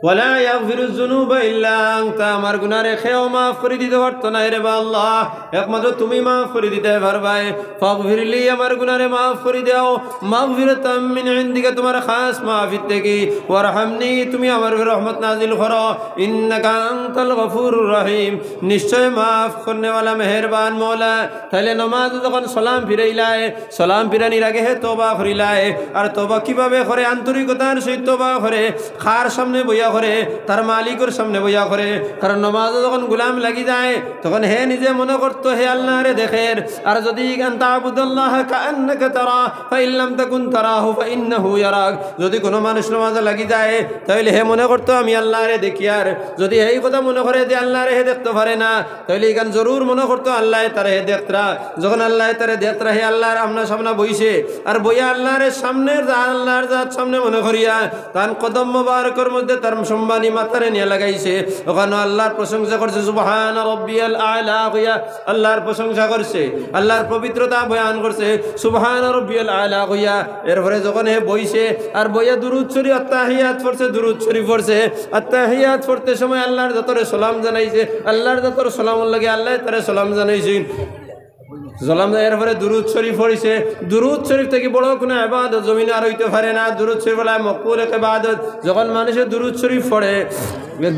ولا يغفر الذنوب إلا أنت, আমার গুনারে কেউ মাফ করি দিতো পারতো নায় রে বা আল্লাহ, একমাত্র তুমি মাফ করি দিতায় পারবায়। فاغفر لي, আমার গুনারে মাফ করি দেও। مغفرة من عندك, তুমার খাস মাফির থাকি। وارحمني, তুমি আমার উপরে রহমত নাজিল করো। إنك أنت الغفور الرحيم, নিশ্চয় মাফ করনেওয়ালা মেহেরবান মওলা। তাইলে নমাজ যখন সালাম ফিরাইলায়, সালাম ফিরানির আগে হে তওবা করিলায়। আর তওবা কিভাবে করে? আন্তরিকতার সহিত তওবা করে। কার সামনে বইয়া করে? তার মালিকর সামনে বইয়া করে। কারণ নমাজো যখন গুলাম লাগি যায়, তখন হে নিজে মনে করতো হে আল্লাহরে দেখের। আর যদি أن تعبد الله كأنك تراه فإن لم تكن تراه فإنه يراك, যদি কোনো মানুষ নমাজো লাগি যায়, তাইলে হে মনে করতো আমি আল্লাহরে দেখিয়ার। যদি এই কথা মনে করে যে আল্লাহরে হে দেখতো পারে না, তাইলে ইখান জরুর মনে করতো আল্লায় তারে হে দেখতরা। যখন আল্লায় তারে দেখতরা, হে আল্লাহর আমনা সামনা বইছে, আর বইয়া আল্লাহরে সামনের জা-, আল্লাহর জাত সামনে মনে করিয়া, তান কদম মোবারকর মধ্যে তার সম্মানী মাথারে নিয়া লাগাইছে, অখানো আল্লাহর প্রশংসা করছে, سبحان ربي الأعلى কইয়া আল্লাহর প্রশংসা করছে, আল্লাহর পবিত্রতা বয়ান করছে, سبحان ربي الأعلى কইয়া। এরপরে যখন হে বইছে আর বইয়া দুরুদ শরিফ, আত্তাহিয়াত পড়ছে, দুরুদ শরিফ পড়ছে, আত্তাহিয়াত পড়তে সময় আল্লাহর জাতরে সালাম জানাইছে, আল্লাহর জাতর সালামর লাগি আল্লায় তারে সালাম জানাইছে। সালাম, এরপরে দুরুদ শরিফ পড়ছে। দুরুদ শরিফ থাকি বড় কোনো ইবাদত জমিনো আর অইতো পারে না। দুরুদ শরিফ অইলো মকবুল এক ইবাদত। যখন মানুষে দুরুদ শরিফ পড়ে,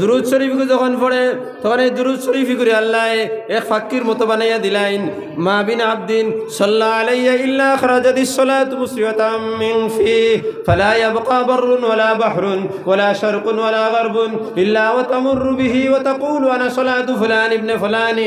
দুরুদ শরিফ যখন পড়ে, তখন এই দুরুদ শরিফ করে আল্লায় এক ফাক্কির মতো বানাইয়া দিলাইন। ما من عبد صلى علي إلا خرجت الصلاة مسرعة من فيه، فلا يبقى بر ولا بحر ولا شرق ولا غرب إلا وتمر به وتقول: أنا صلاة فلان ابن فلان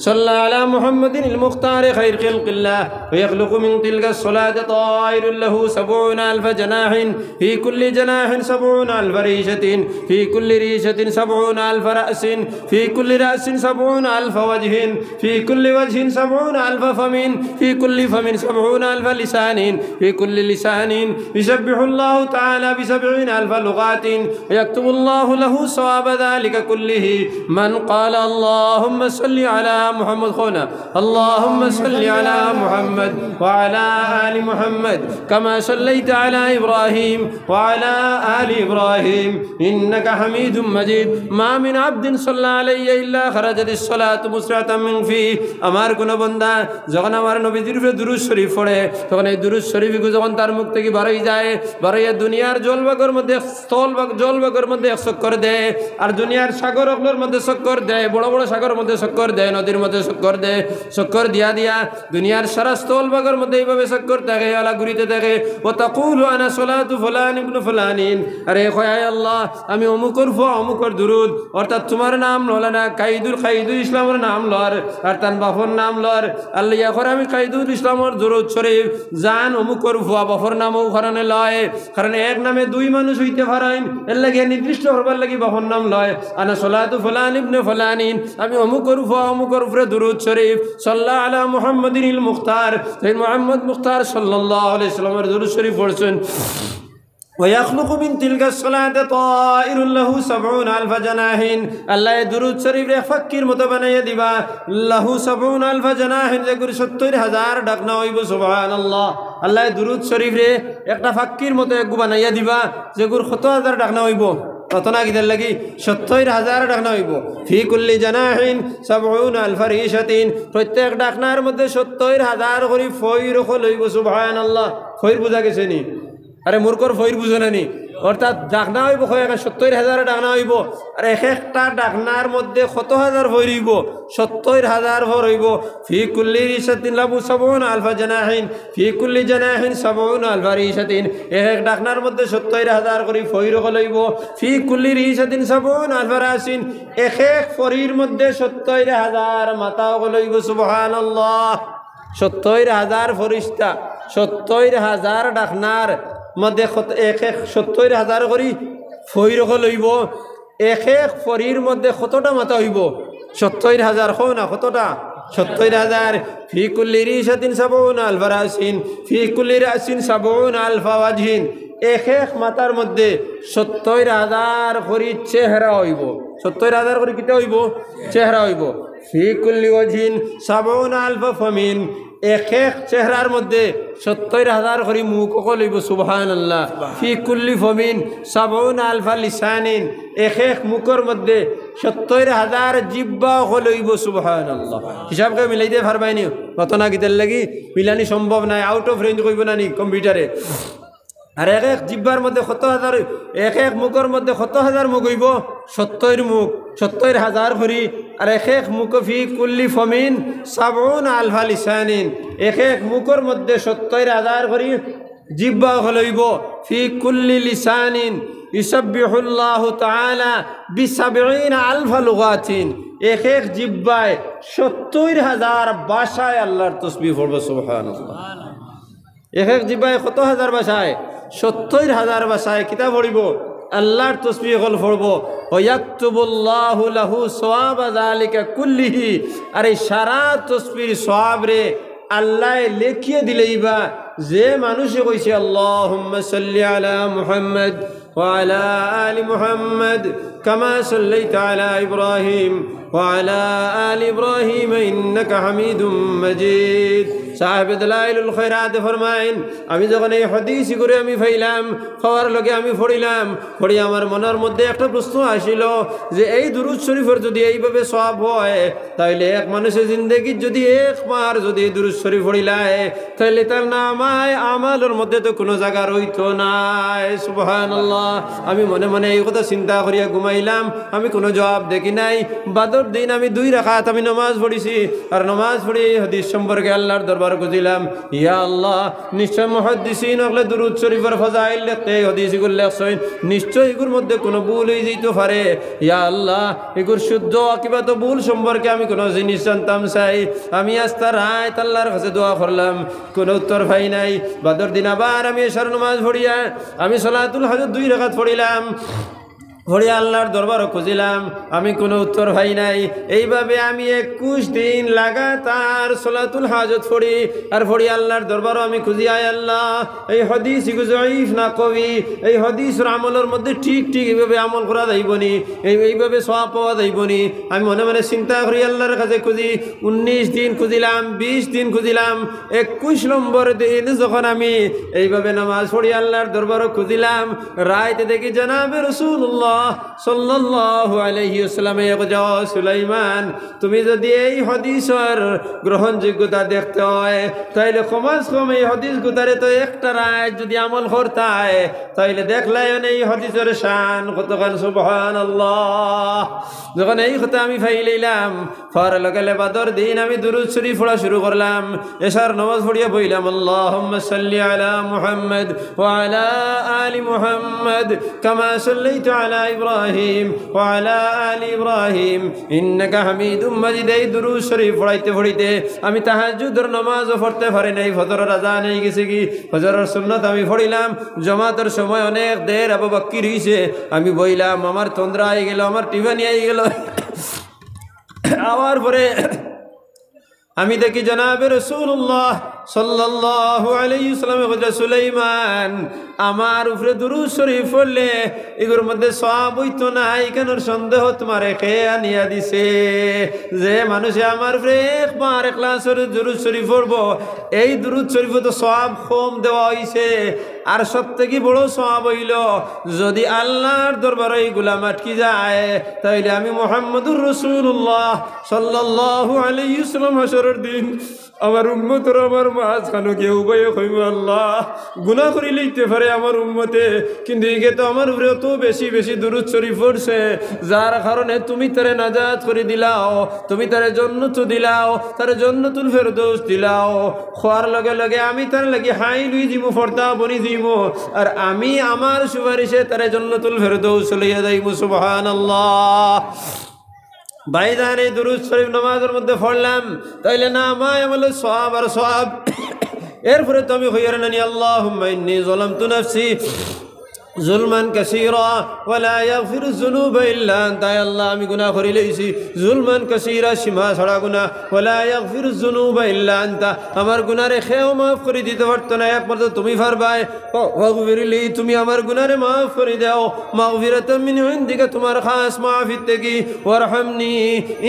صلى على محمد المختار خير خلق الله، ويخلق من تلك الصلاة طائر له سبعون ألف جناح، في كل جناح سبعون ألف ريشة، في كل ريشة سبعون ألف رأس، في كل رأس سبعون ألف وجه، في كل وجه سبعون ألف فم، في كل فم سبعون ألف لسان، في كل لسان يسبح الله تعالى بسبعين ألف لغات، ويكتب الله له ثواب ذلك كله. من قال: اللهم صل على محمد, خونا, اللهم صل على محمد وعلى آل محمد كما صليت على إبراهيم وعلى آل إبراهيم إنك حميد مجيد. ما من عبد صلى علي إلا خرجت الصلاة مسرعة من فيه. আমার কোনো বন্দা যখন আমার নবীজির উপরে দুরুদ শরিফ পড়ে, তখন এই দুরুদ শরিফ ইগু যখন তার মুখ থাকি বারই যায়, বারইয়া দুনিয়ার জলভাগর মধ্যে, স্থলভাগ, জলভাগর মধ্যে এক চক্কর দেয়, আর দুনিয়ার সাগর অকলর মধ্যে চক্কর দেয়, বড় বড় সাগরর মধ্যে চক্কর দেয়, নদীর মধ্যে চক্কর দেয়, চক্কর দিয়া দিয়া দুনিয়ার সারা স্থলভাগর মধ্যে এইভাবে চক্কর থাকে, আলা ঘুরিতে থাকে। وتقول: أنا صلاة فلان ابن فلان. আরে কয়, আয় আল্লাহ, আমি অমুকর ফুয়া অমুকর দুরুদ, অর্থাৎ তুমার নাম লইলা না, কাইদুল, কাইদুল ইসলামর নাম লর, আর তান বাপর নাম লর। আল্লাহ ইয়া করে আমি কাইদুল ইসলামর দুরুদ শরিফ, যান অমুকর ফুয়া বাপর নামও কারণে লয়, কারণ এক নামে দুই মানুষ অইতে পারইন, এর লাগি নির্দিষ্ট করবার লাগি বাপর নাম লয়। أنا صلاة فلان ابن فلان, আমি অমুকর ফুয়া অমুকর উপরে দুরুদ শরিফ, صلى على محمد المختار, সেই মোহাম্মদ মুখতার সাল্লাল্লাহু আলাইহি ওয়াসাল্লামর দুরুদ শরিফ পড়ছইন। ويخلق من تلك الصلاة طائر له سبعون ألف جناح. আল্লায় দুরুদ শরিফরে ফাক্কির মতো বানাইয়া দিবা। له سبعون ألف جناح, যেগুর সত্তইর হাজার ডাকনা অইবো। সুবহানাল্লাহ। আল্লায় দুরুদ শরিফরে একটা ফাক্কির মতো এগু বানাইয়া দিবা, যেগুর কত হাজার ডাকনা অইবো? কত না কিতার লাগি? সত্তইর হাজার ডাকনা অইবো। في كل جناح سبعون ألف ريشة, প্রত্যেক ডাকনার মধ্যে সত্তইর হাজার করি ফইর অকল অইবো। সুবহানাল্লাহ। ফইর বুঝা গেছে নি? আরে মূর্খর ফইর বুঝো না নি? অর্থাৎ ডাকনা অইবো কয়, সত্তইর হাজার ডাকনা অইবো, আর এক একটা ডাকনার মধ্যে কত হাজার ফইর অইবো? সত্তইর হাজার ফইর অইবো। في كل ريشة له سبعون ألف جناح، في كل جناح سبعون ألف ريشة, এক এক ডাকনার মধ্যে সত্তইর হাজার করি ফইর অকল অইবো। في كل ريشة سبعون ألف رأس, এক এক ফইরর মধ্যে সত্তইর হাজার মাথা অকল অইবো। সুবহানাল্লাহ। সত্তইর হাজার ফিরিস্তা, সত্তইর হাজার ডাকনার মধ্যে কত, এক এক সত্তইর হাজার করি ফইর অকল অইবো। এক এক ফইরর মধ্যে কতটা মাথা অইবো? সত্তইর হাজার, কও না কতটা? সত্তইর হাজার। في كل ريشة سبعون ألف رأس، في كل رأس سبعون ألف وجه। এক এক মাথার মধ্যে সত্তইর হাজার করি চেহারা অইবো। সত্তইর হাজার করি কিতা অইবো? চেহারা অইবো। في كل وجه سبعون ألف فم, এক এক চেহারার মধ্যে সত্তইর হাজার করি মুখ অকল অইবো, সুবহানাল্লাহ। ফি কুল্লি ফমিন সাবউনা আলফা লিসানিন, এক এক মুখর মধ্যে সত্তইর হাজার জিব্বা অকল অইবো, সুবহানাল্লাহ। হিসাবকে মিলাইতে পারবায়নি? কত না কিতার লাগি মিলানি সম্ভব নায়, out of range কইবো না নি কম্পিউটারে? আর এক এক জিব্বার মধ্যে কত হাজার, এক এক মুখর মধ্যে কত হাজার মুখ অইবো? সত্তইর মুখ, সত্তইর হাজার করি। আর এক এক মুখ, ফি কুল্লি ফমিন সাবউনা আলফা লিসানিন, এক এক মুখর মধ্যে সত্তইর হাজার করি জিব্বা অকল অইবো। ফি কুল্লি লিসানিন ইউসাব্বিহুল্লাহু তাআলা বিসাবঈনা আলফা লুগাতিন, এক এক জিব্বায় সত্তইর হাজার ভাষায় আল্লাহর তসবিহ পড়বো, সুবহানাল্লাহ। এক এক জিব্বায় কত হাজার ভাষায়? সত্তইর হাজার ভাষায় কিতা পড়িবো? আল্লাহর তসবিহ অকল পড়বো। ওয়া ইয়াকতুবুল্লাহু লাহু সওয়াবা যালিকা কুল্লিহি, আর এই সারা তসবির সওয়াবরে আল্লায় লেখিয়া দিলাইবা। যে মানুষে কইছে, আল্লাহুম্মা সাল্লি আলা মুহাম্মদ ওয়া আলা আলি মুহাম্মদ কামা সাল্লাইতা আলা ইব্রাহিম ওয়া আলা আলি ইব্রাহিম ইন্নাকা হামিদুম মাজিদ। সাহেবে দালাইলুল খয়রাতে ফরমাইন, আমি যখন এই হাদিস ইগুরে আমি পাইলাম, পাওয়ার লগে আমি পড়িলাম, পড়ি আমার মনর মধ্যে একটা প্রশ্ন আসিল যে এই দুরুদ শরীফর যদি এইভাবে সওয়াব হয়, তাইলে এক মানুষে জিন্দেগিত যদি একবার যদি দুরুদ শরীফ পড়িলায়, তাইলে তার নামায় আমলর মধ্যে তো কুনু জাগা রইতো নায়। সুবহানাল্লাহ। আমি মনে মনে এই কথা চিন্তা করিয়া ঘুমাইলাম, আমি কুনু জবাব দেখি নাই। বাদর দিন আমি দুই রাকাত আমি নমাজ পড়িছি, আর নমাজ পড়ি এই হাদিস সম্পর্কে আল্লাহর দরবার খুঁজিলাম, ইয়া আল্লাহ, নিশ্চয় মুহাদ্দিসিন অকলে দুরুদ শরীফর ফাজাইল লেখতে এই হাদিস ইগুর লেখছইন, নিশ্চয় ইগুর মধ্যে কুনু ভুল অইযিতো পারে। ইয়া আল্লাহ, ইগুর শুদ্ধ কিবা তো ভুল সম্পর্কে আমি কুনু জিনিস জানতাম চাই। আমি আস্তা রাইত আল্লাহর কাছে দোয়া করলাম, কুনু উত্তর পাই নাই। বাদর দিন আবার আমি এশার নমাজ পড়িয়া আমি সলাতুল হাজত দুই রাকাত পড়িলাম, পড়িয়া আল্লাহর দরবারো খুঁজিলাম, আমি কুনু উত্তর পাই নাই। এইভাবে আমি একুশ দিন লাগাতার সলাতুল হাজত পড়ি, আর পড়ি আল্লাহর দরবারো আমি খুঁজি, আয় আল্লাহ, এই হাদিস ইগু জয়ীফ না কবি, এই হাদিসর আমলর মধ্যে ঠিক ঠিক এইভাবে আমল করা যাইবো নি, এই এইভাবে সওয়াব পাওয়া যাইবো নি। আমি মনে মনে চিন্তা করি আল্লাহর কাছে খুঁজি, উনিশ দিন খুঁজিলাম, বিশ দিন খুঁজিলাম, একুশ নম্বর দিন যখন আমি এইভাবে নামাজ পড়ি আল্লাহর দরবারো খুঁজিলাম, রাইতে দেখি জনাবে রাসূলুল্লাহ সাল্লাল্লাহু আলাইহি ওয়াসাল্লামে কইন, সুলাইমান, তুমি যদি এই হাদিসর গ্রহণযোগ্যতা দেখতে হয়, তাইলে কমাস কম এই হাদিস গুতারে তো একটা রাইত যদি আমল করতায়, তাইলে দেখলায় অনে এই হাদিসর শান কতখান। সুবহানাল্লাহ। যখন এই কথা আমি পাইলাইলাম, পাওয়ার লগে লগে বাদর দিন আমি দুরুদ শরীফ পড়া শুরু করলাম। এশার নমাজ পড়িয়া বইলাম, আল্লাহুম্মা সাল্লি আলা মুহাম্মদ ওয়া আলা আলি মুহাম্মদ কামা সাল্লাইতা আলা ইব্রাহিম ওয়া আলা আলি ইব্রাহিম ইন্নাকা হামিদুম মাজিদ। এই দুরুদ শরীফ পড়াইতে পড়াইতে আমি তাহাজ্জুদর নমাজও পড়তে পারি নাই, ফজরর আজান অইগেছে গি, ফজরর সুন্নত আমি পড়িলাম। জমাতর সময় অনেক দের আবো বাকি রইছে, আমি বইলাম, আমার তন্দ্রা আইগেলো, আমার টিফানি আইগেলো। আওয়ার পরে আমি দেখি জনাবে রাসূলুল্লাহ সাল্লাল্লাহু আলাইহি ওয়াসাল্লামে কইরা, সুলাইমান, আমার উপরে দুরুদ শরীফ পড়লে ইগুর মধ্যে সওয়াব অইতো না, ইখানর সন্দেহ তুমারে কে আনিয়া দিছে? যে মানুষে আমার উপরে একবার ইখলাসর দুরুদ শরীফ পড়বো, এই দুরুদ শরীফো তো সওয়াব কম দেওয়া অইছে, আর সব থাকি বড় সওয়াব অইলো, যদি আল্লাহর দরবারো এই গুলাম আটকি যায়, তাইলে আমি মুহাম্মদুর রাসূলুল্লাহ সাল্লাল্লাহু আলাইহি ওয়াসাল্লাম হাশরর দিন আমার উম্মত আর আমার মাঝখানো গিয়া উবাইয়া কইমু, আল্লাহ, গুনাহ করিলাইতে পারে আমার উম্মতে, কিন্তু ইগে তো আমার উপরে অত বেশি বেশি দুরুদ শরীফ পড়ছে, যার কারণে তুমি তারে নাজাত করি দিলাও, তুমি তারে জন্নত দিলাও, তারে জন্নতুল ফেরদৌস দিলাও। কওয়ার লগে লগে আমি তার লাগি হাইল অই যিমু, ফর্দা বনি যিমু, আর আমি আমার সুপারিশে তারে জন্নতুল ফেরদৌস লইয়া যাইমু। সুবহানাল্লাহ। ভাইজান, এই দুরুদ শরীফ নামাজর মধ্যে পড়লাম, তাইলে নামায় আমলে সওয়াব আর সওয়াব। এরপরে তো আমি কইয়ার নানি, আল্লাহুম্মা ইন্নী যালামতু নাফসি জুলমান কাসীরা, ওয়ালা ইয়াগফিরুয যুনুবা ইল্লা আনতা। আয় আল্লাহ, আমি গুনাহ করি লাইছি, জুলমান কাসীরা, সীমা ছাড়া গুনাহ, ওয়ালা ইয়াগফিরুয যুনুবা ইল্লা আনতা। আমার গুনারে কেউ মাফ করি দিতে পারতো না, একমাত্র তুমি পারবায়। ফাগফিরলি, তুমি আমার গুনারে মাফ করি দেও। মাগফিরাতাম মিন ইনদিকা, তোমার খাস মাফির থাকি। ওয়ারহামনি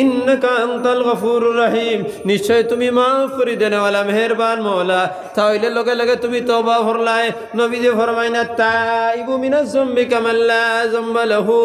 ইন্নাকা আনতাল গাফুরুর রাহিম, নিশ্চয় তুমি মাফ করি দেনেওয়ালা, মেহেরবান মওলা। তা অইলে লগে লগে তুমি তওবা করলায়। নবীজি ফরমাইন, আত-তাইবু মিনায যুনুবি কামান লা যামবা লাহু।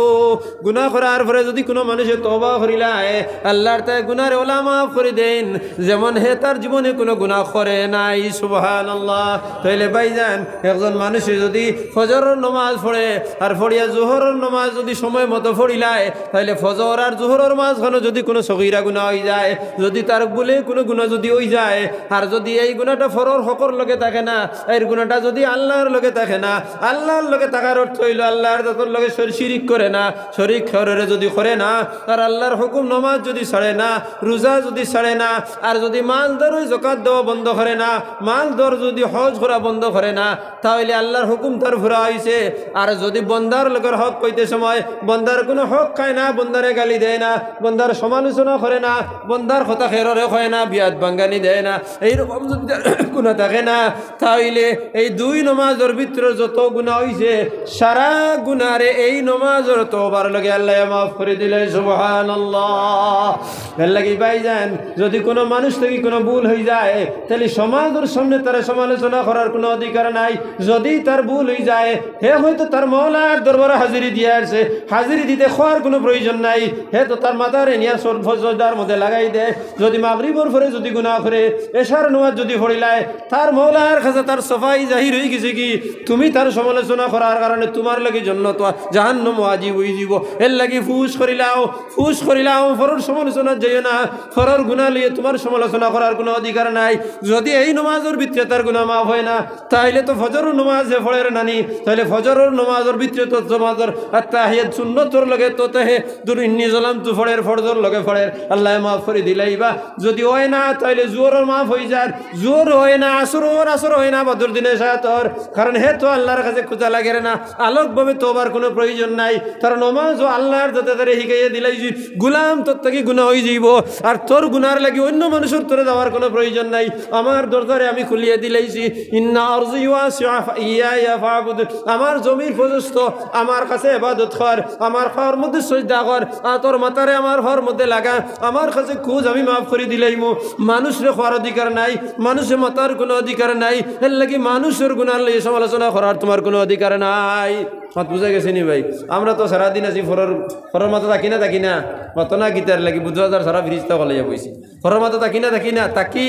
গুনাহ করার পরে যুদি কুনু মানুষে তওবা করিলায়, আল্লাহর তাই গুনারে অলা মাফ করি দেইন, যেমন হে তার জীবনে কুনু গুনাহ করে নাই। সুবহানাল্লাহ। তাইলে ভাইজান, একজন মানুষে যুদি ফজরর নমাজ পড়ে আর পড়িয়া জোহরর নমাজ যুদি সময় মতো পড়িলায়, তাইলে ফজর আর জোহরর মাঝখানো যুদি কুনু সগীরা গুনাহ অইযায়, যুদি তার ভুলে কুনু গুনাহ যুদি অইযায়, আর যুদি এই গুনাহটা পরর হকর লগে থাকে না, এর গুনাহটা যুদি আল্লাহর লগে থাকে না, আল্লাহর লগে থাকার অর্থ অইলো আল্লাহর জাতর লগে শর-, শিরিক করে না, শরিক কেউরে যুদি করে না, আর আল্লাহর হুকুম নমাজ যুদি ছাড়ে না, রোজা যুদি ছাড়ে না, আর যুদি মাল দর অই যাকাত দেওয়া বন্ধ করে না, মাল দর যুদি হজ করা বন্ধ করে না, তা অইলে আল্লাহর হুকুম তার পুরা অইছে। আর যুদি বন্দার লগর হক কইতে সময় বন্দার কুনু হক খায় না, বন্দারে গালি দেয় না, বন্দার সমালোচনা করে না, বন্দার কথা কেউরে কয় না, বিয়াত ভাঙ্গানি দেয় না, এইরকম যুদি তার গুনাহ থাকে না, তা অইলে এই দুই নমাজর ভিতরে যত গুনাহ অইছে, সারা গুনারে এই নমাজর তওবার লগে আল্লায় মাফ করি দিলে। সুবহানাল্লাহ। এর লাগি ভাইজান, যুদি কুনু মানুষ থাকি কুনু ভুল অইযায়, তাইলে সমাজর সামনে তারে সমালোচনা করার কুনু অধিকার নাই। যুদি তার ভুল অইযায়, হে হয়তো তার মওলার দরবারো হাজিরি দিয়া আইছে, হাজিরি দিতে কওয়ার কুনু প্রয়োজন নাই। হে তো তার মাথারে নিয়া সর-, সজদার মধ্যে লাগাই দেয়। যুদি মাগরিবর পরে যুদি গুনাহ করে, এশার নমাজ যুদি পড়িলায়, তার মওলার কাছে তার সাফাই জাহির অইগেছে কি, তুমি তার সমালোচনা করার কারণে তুমার লাগি জন্নত ওয়া-, জাহান্নাম ওয়াজিব অইযিবো। এর লাগি ফুস করিলাও, ফুস করিলাও, পরর সমালোচনা যাইও না, পরর গুনাহ লইয়া তুমার সমালোচনা করার কুনু অধিকার নাই। যুদি এই নমাজর ভিতরে তার গুনাহ মাফ অয় না, তাইলে তো ফজরর নমাজ হে পড়ের নানি, তাইলে ফজরর নমাজর ভিতরে তো নমাজর আত্তাহিয়াত সুন্নতর লগে তো তে হে দুরু ইন্নি জালামতু পড়ের, ফরজর লগে পড়ের, আল্লায় মাফ করি দিলাইবা। যুদি অয় না, তাইলে জোহরর মাফ অইযার, জোহর অয় না, আসরর, আসর অয় না, বাদর দিনে সাতর, কারণ হে তো আল্লাহর কাছে খুজা লাগের না, আলাদাভাবে তওবার কুনু প্রয়োজন নাই। তার নমাজও আল্লাহর জাতে তারে হিকাইয়া দিলাইছি, গুলাম, তোর থাকি গুনাহ অইযিবো, আর তোর গুনার লাগি অইন্য মানুষর তরে যাওয়ার কুনু প্রয়োজন নাই। আমার দরজারে আমি খুলিয়া দিলাইছি, ইন্না আরজি ওয়াসিআ ফা ইয়্যায়া ফাবুদ। আমার জমিন প্রশস্ত, আমার কাছে ইবাদত কর, আমার পাওর মধ্যে সজদা কর, আর তোর মাথারে আমার পাওর মধ্যে লাগা, আমার কাছে খুজ, আমি মাফ করি দিলাইমু। মানুষরে কওয়ার অধিকার নাই, মানুষে মাতার কুনু অধিকার নাই, এর লাগি মানুষর গুনাহ লইয়া সমালোচনা করার তুমার কুনু অধিকার নাই। মাত বুঝা গেছে নি ভাই? আমরা তো সারাদিন আছি পরর, পরর মাতো থাকি না, থাকি না? মাতো না কিতার লাগি, বুঝা যার সারা ফিরিস্তা কলে বইছি। পরর মাতো থাকি না, থাকি না? থাকি।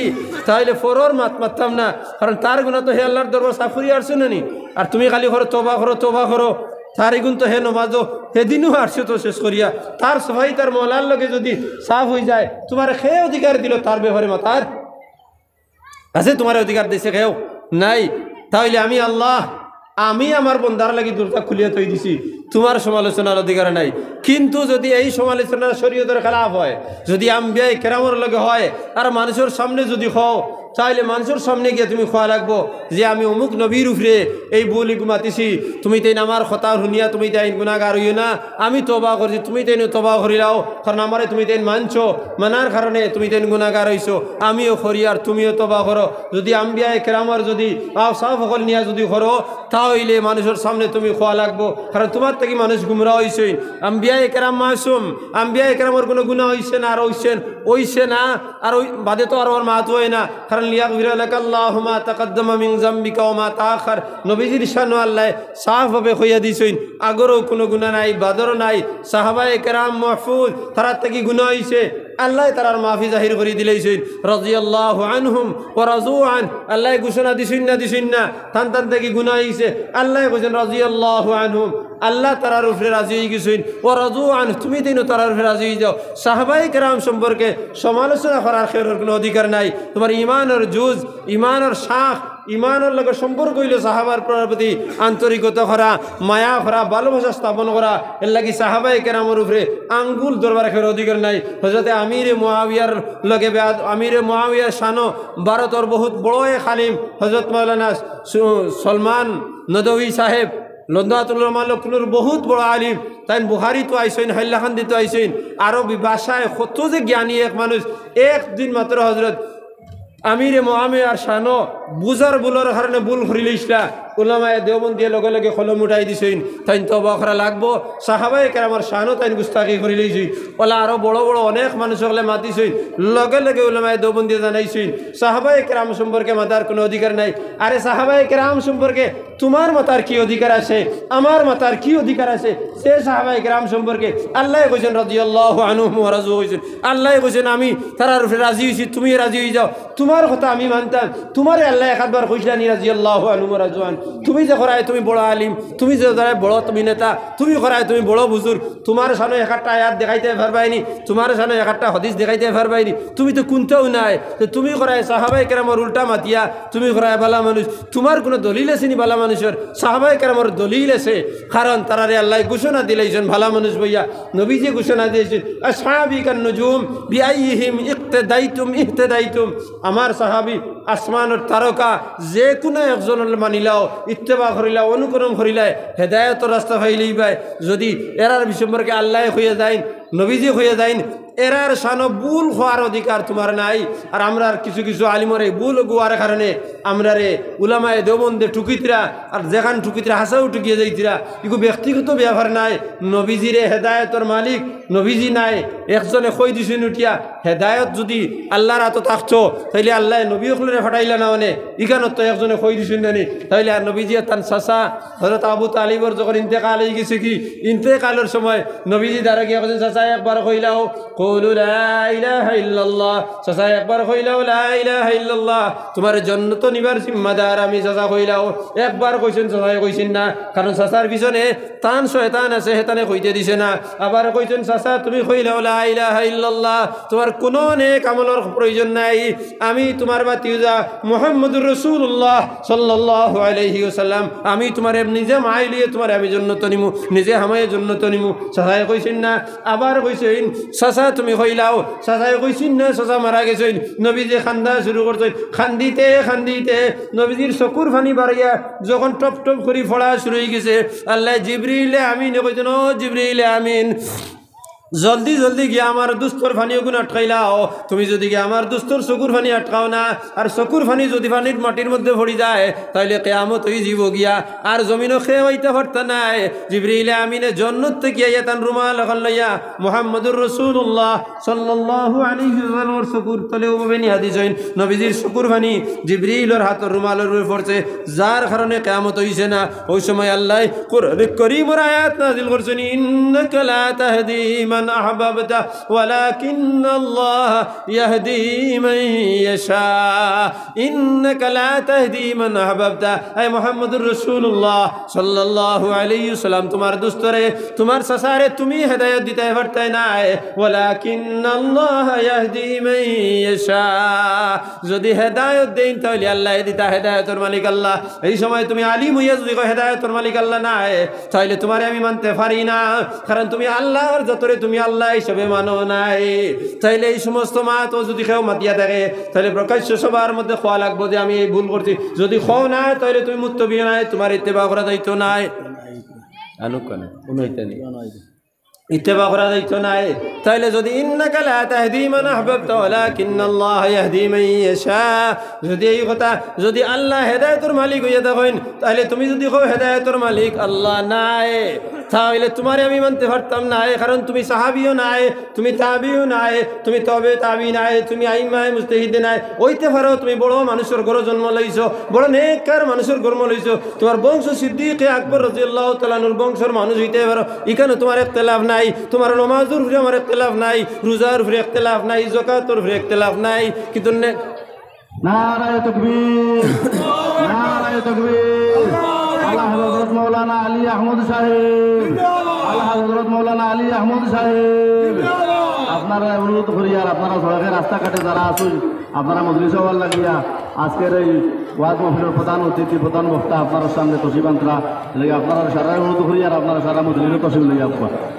তাইলে পরর মাত মাততাম না, কারণ তার গুনাহ তো হে আল্লাহর দরবার সাফ করিয়া আরছে না নি? আর তুমি খালি করো, তওবা করো, তওবা করো। তার ইগুন তো হে নমাজও, হে দিনও আরছে তো শেষ করিয়া। তার সাফাই তার মওলার লগে যুদি সাফ অইযায়, তুমারে কে অধিকার দিলো তার ব্যাপারে মাতার? আছে তুমারে অধিকার দিছে কেউ? নাই। তাইলে আমি আল্লাহ, আমি আমার বন্দার লাগি দরজা খুলিয়া থই দিছি, তুমার সমালোচনার অধিকার নাই। কিন্তু যুদি এই সমালোচনা শরীয়তর খেলাফ অয়, যুদি আম্বিয়ায়ে কেরামর লগে অয়, আর মানুষর সামনে যুদি কও, তাইলে মানুষর সামনে গিয়া তুমি কওয়া লাগবো যে আমি অমুক নবীর উপরে এই ভুল ইগু মাতিছি, তুমি তাইন আমার কথা হুনিয়া তুমি তাইন গুনাগার অইও না, আমি তওবা করছি, তুমি তাইন তওবা করিলাও, কারণ আমারে তুমি তাইন মানছো, মানার কারণে তুমি তাইন গুনাগার অইছো, আমিও করি আর তুমিও তওবা করো। যুদি আম্বিয়ায়ে কেরামর যুদি আওসাফ অকল নিয়া যুদি করো, তা অইলে মানুষর সামনে তুমি কওয়া লাগবো, কারণ তুমার থাকি মানুষ গুমরা অইছইন। আম্বিয়ায়ে কেরাম মাসুম, আম্বিয়ায়ে কেরামর কুনু গুনাহ অইছে না, আর অইছে, অইছে না, আর অই-, বাদে তো আর ওর মাত অয় না, কারণ লিয়াগফিরা লাকা আল্লাহু মা তাকাদ্দামা মিন যামবিকা ওয়া মা তাআখার। নবীজির শানো আল্লায় সাফভাবে কইয়া দিছইন, আগরও কুনু গুনাহ নাই, বাদরও নাই। সাহাবায়ে কেরাম মাহফুজ, তারার থাকি গুনাহ অইছে, আল্লায় তারার মাফি জাহির করি দিলাইছইন। রাদিয়াল্লাহু আনহুম ওয়া রাদু আন, আল্লায় ঘোষণা দিছইন না, দিছইন না, তান তান থাকি গুনাহ অইছে, আল্লায় কইছইন রাদিয়াল্লাহু আনহুম, আল্লাহ তারার উপরে রাজি অইগেছইন। ওয়া রাদু আন, তুমি তাইনও তারার উপরে রাজি অইযাও। সাহাবায়ে কেরাম সম্পর্কে সমালোচনা করার কেউর কুনু অধিকার নাই। তুমার ইমানর জুজ, ইমানর শাখ, ইমানর লগে সম্পর্ক অইলো সাহাবার প্রতি আন্তরিকতা করা, মায়া করা, ভালোবাসা স্থাপন করা। এর লাগি সাহাবায়ে কেরামর উপরে আঙ্গুল ধরবার কেউর অধিকার নাই। হযরতে আমিরে মুয়াবিয়ার লগে বেয়াদ-, আমিরে মুয়াবিয়ার শানো ভারতর বহুত বড় এক আলিম হযরত মাওলানা সু-, সলমান নদভী সাহেব, নাদওয়াতুল উলামা লক্ষ্মীপুরর বহুত বড় আলিম, তাইন বুখারী তো আইছইন, হাইলাকান্দি তো আইছইন, আরবি ভাষায় কত যে জ্ঞানী এক মানুষ। একদিন মাত্র হজরত আমিরে মুআমিয়ার শানো বুঝার ভুলর কারণে ভুল করিলাইছলা, উলামায়ে দেওবন্দিয়ে লগে লগে কলম উঠাই দিছইন, তাইন তওবা করা লাগবো। সাহাবায়ে কেরামর শানো তাইন গুস্তাখি করিলাইছইন, অলা আরো বড় বড় অনেক মানুষ অকলে মাতিছইন, লগে লগে উলামায়ে দেওবন্দিয়ে জানাইছইন, সাহাবায়ে কেরাম সম্পর্কে মাতার কোনো অধিকার নাই। আরে সাহাবায়ে কেরাম সম্পর্কে তুমার মাতার কি অধিকার আছে? আমার মাতার কি অধিকার আছে? যে সাহাবায়ে কেরাম সম্পর্কে আল্লায় কইছইন, রাদিয়াল্লাহু আনহুম ওয়া রাদু কইছইন, আল্লায় কইছইন, "আমি তারার উপরে রাজি অইছি, তুমি রাজি অই যাও, তুমার কথা আমি মানতাম।" তুমারে আল্লায় এক আধবার কইছলা নি, রাদিয়াল্লাহু আনহুম ওয়া রাদু আন, তুমি যে করায় তুমি বড় আলিম, তুমি যে করায় বড় তুমি নেতা, তুমি করায় তুমি বড় বুজুর্গ, তুমার শানো এক আটটা আয়াত দেখাইতে পারবায় নি, তুমার শানো এক আটটা হাদিস দেখাইতে পারবায় নি, তুমি তো কুন্তাও নায়। তে তুমি করায় সাহাবায়ে কেরামর উল্টা মাতিয়া, তুমি করায় ভালা মানুষ, তুমার কোনো দলিল আছে নি ভালা মানুষর? সাহাবায়ে কেরামর দলিল আছে, কারণ তারারে আল্লায় ঘোষণা দিলাইছইন ভালা মানুষ বইয়া। নবীজিয়ে ঘোষণা দিলাইছইন, "আসহাবি কান নুজুম, বিআইয়িহিম ইক্তাদাইতুম ইহতাদাইতুম।" আমার সাহাবি আসমানর তারকা, যে কোনো একজনর মানিলাও, ইত্তেবা করিলাও, অনুকরণ করিলায়, হেদায়েতর রাস্তা পাইলাইবায়। যদি এরার সম্পর্কে আল্লায় কইয়া যাইন, নবীজিয়ে কইয়া যাইন, এরার শানো ভুল কওয়ার অধিকার তুমার নাই। আর আমরার কিছু কিছু আলিমর এই ভুল অগুয়ার কারণে আমরারে উলামায়ে দেওবন্দে ঠুকিতরা, আর যেখান ঠুকিতরা হাছাউ ঠুকিয়া যাইতরা। ইগু ব্যক্তিগত ব্যাপার নায়। নবীজিরে হেদায়েতর মালিক নবীজি নায়, একজনে কই দিছইন উঠিয়া। হেদায়েত যদি আল্লার আতো থাকতো, তাইলে আল্লায় নবী অকলরে পাঠাইলা না অনে, ইখানো তো একজনে কই দিছইন না নি। তাইলে আর নবীজিয়ে তান চাচা হজরত আবু তালিবর যখন ইন্তেকাল অইগেছে গি, ইন্তেকালর সময় নবীজি দ্বারা গিয়া কইছইন, "চাচা, একবার কইলাও, কওলু লা ইলাহা ইল্লাল্লাহ। চাচা, একবার কইলাও, লা ইলাহা ইল্লাল্লাহ। তুমারে জন্নতো নিবার জিম্মাদার আমি, চাচা, কইলাও।" একবার কইছইন, চাচায় কইছইন না, কারণ চাচার পিছনে তান শয়তান আছে, হেতানে কইতে দিছে না। আবার কইছইন, "চাচা, তুমি কইলাও লা ইলাহা ইল্লাল্লাহ, তুমার কুনু নেক আমলর প্রয়োজন নাই, আমি তুমার ভাতিজা মুহাম্মদুর রাসূলুল্লাহ সাল্লাল্লাহু আলাইহি ওয়াসাল্লাম, আমি তুমারে নিজে মাই লইয়া তুমারে আমি জন্নতো নিমু, নিজে হামাইয়া জন্নতো নিমু।" চাচায় কইছইন না। আবার কইছইন, "চাচা, তুমি কইলাও।" চাচায় কইছইন না, চাচা মারা গেছইন। নবীজি কান্দা শুরু করছইন, কান্দিতে কান্দিতে নবীজির চকুর পানি বারইয়া যখন টপ টপ করি পড়া শুরু অইগেছে, আল্লায় জিবরিলে আমিনে কইছইন, "ও জিবরিলে আমিন, জলদি জলদি গিয়া আমার দুস্তর পানি অগুন আটকাইলাও। তুমি যদি গিয়া আমার দুস্তর চকুর পানি আটকাও না, আর চকুর পানি যদি পানির মাটির মধ্যে পড়ি যায়, তাইলে কিয়ামত অইযিবো গিয়া, আর জমিনো কেউ আইতা পারতা নায়।" জিবরিলে আমিনে জন্নত থাকি আইয়া তান রুমাল অখান লইয়া মুহাম্মদুর রাসূলুল্লাহ সাল্লাল্লাহু আলাইহি ওয়াসাল্লামর চকুর তলে অউভাবে নিয়া দিছইন। নবীজির চকুর পানি জিবরিলর হাতর রুমালর উপরে পড়ছে, যার কারণে কিয়ামত অইছে না। অউ সময় আল্লায় কোরআনে করিমর আয়াত নাজিল করছইন, "ইন্নাকা লা তাহদি মান আহবাবতা ওয়ালাকিন্নাল্লাহা ইয়াহদি মান ইয়াশা।" "ইন্নাকা লা তাহদি মান আহবাবতা।" আয় মুহাম্মদুর রাসূলুল্লাহ সাল্লাল্লাহু আলাইহি ওয়াসাল্লাম, তুমার দুস্তরে, তুমার চাচারে তুমি হেদায়েত দিতায় পারতায় নায়। "ওয়ালাকিন্নাল্লাহা ইয়াহদি মান ইয়াশা।" যদি হেদায়েত দেইন, তাইলে আল্লায় দিতা, হেদায়েতর মালিক আল্লাহ। এই সময় তুমি আলিম অইয়া যদি কও, "হেদায়েতর মালিক আল্লাহ নায়," তাইলে তুমারে আমি মানতে পারি না, কারণ তুমি আল্লার জাতরে তুমি আল্লা হিসাবে মানো নাই। তাইলে এই সমস্ত মাত যদি কেউ মাতিয়া থাকে, তাইলে প্রকাশ্য সভার মধ্যে কওয়া লাগবো যে আমি এই ভুল করছি। যদি কও না, তাইলে তুমি মুত্তবি নায়, তুমার ইত্তেবা করা যাইতো নায়। আনুক কেনে? কোনো ইত্তেবা নেই। ইত্তেবা করা যাইতো নায়। তাইলে যদি "ইন্নাকা লা তাহদি মান আহবাবতা ওয়ালাকিন্নাল্লাহা ইয়াহদি মান ইয়াশা", যদি এই কথা, যদি আল্লাহ হেদায়েতর মালিক অইয়া থাকইন, তাইলে তুমি যদি কও হেদায়েতর মালিক আল্লাহ নায়, তাইলে তুমারে আমি মানতে পারতাম নায়, কারণ তুমি সাহাবিও নায়, তুমি তাবিও নায়, তুমি তবে তাবি নায়, তুমি আইম্মায়ে মুজতাহিদ নায়। অইতে পারো তুমি বড় মানুষর ঘরো জন্ম লইছো, বড় নেককার মানুষর ঘরো জন্ম লইছো, তুমার বংশ সিদ্দিকে আকবর রাদিয়াল্লাহু তাআলা আনহুর বংশর মানুষ অইতে পারো, ইখানো তুমার ইখতিলাফ নাই, তুমার নমাজর উপরে আমার ইখতিলাফ নাই, রোজার উপরে ইখতিলাফ নাই, যাকাতর উপরে ইখতিলাফ নাই, কিন্তু নে- নারায়ে তাকবীর, নারায়ে তাকবীর। আলা হযরত মাওলানা আলী আহমদ সাহেব, আলা হযরত মাওলানা আলী আহমদ সাহেব। আপনারারে অনুরোধ করিয়ার, আপনারা সড়কে রাস্তাঘাটে যারা আছইন, আপনারা মজলিসো অওয়ার লাগিয়া আজকের এই ওয়াজ মাহফিলর প্রধান অতিথি, প্রধান বক্তা আপনারার সামনে তশরিফ আনতরা, এর লাগি আপনারারে সারারে অনুরোধ করিয়ার, আপনারা সারা মজলিসো তশরিফ লইয়া আউক্কা।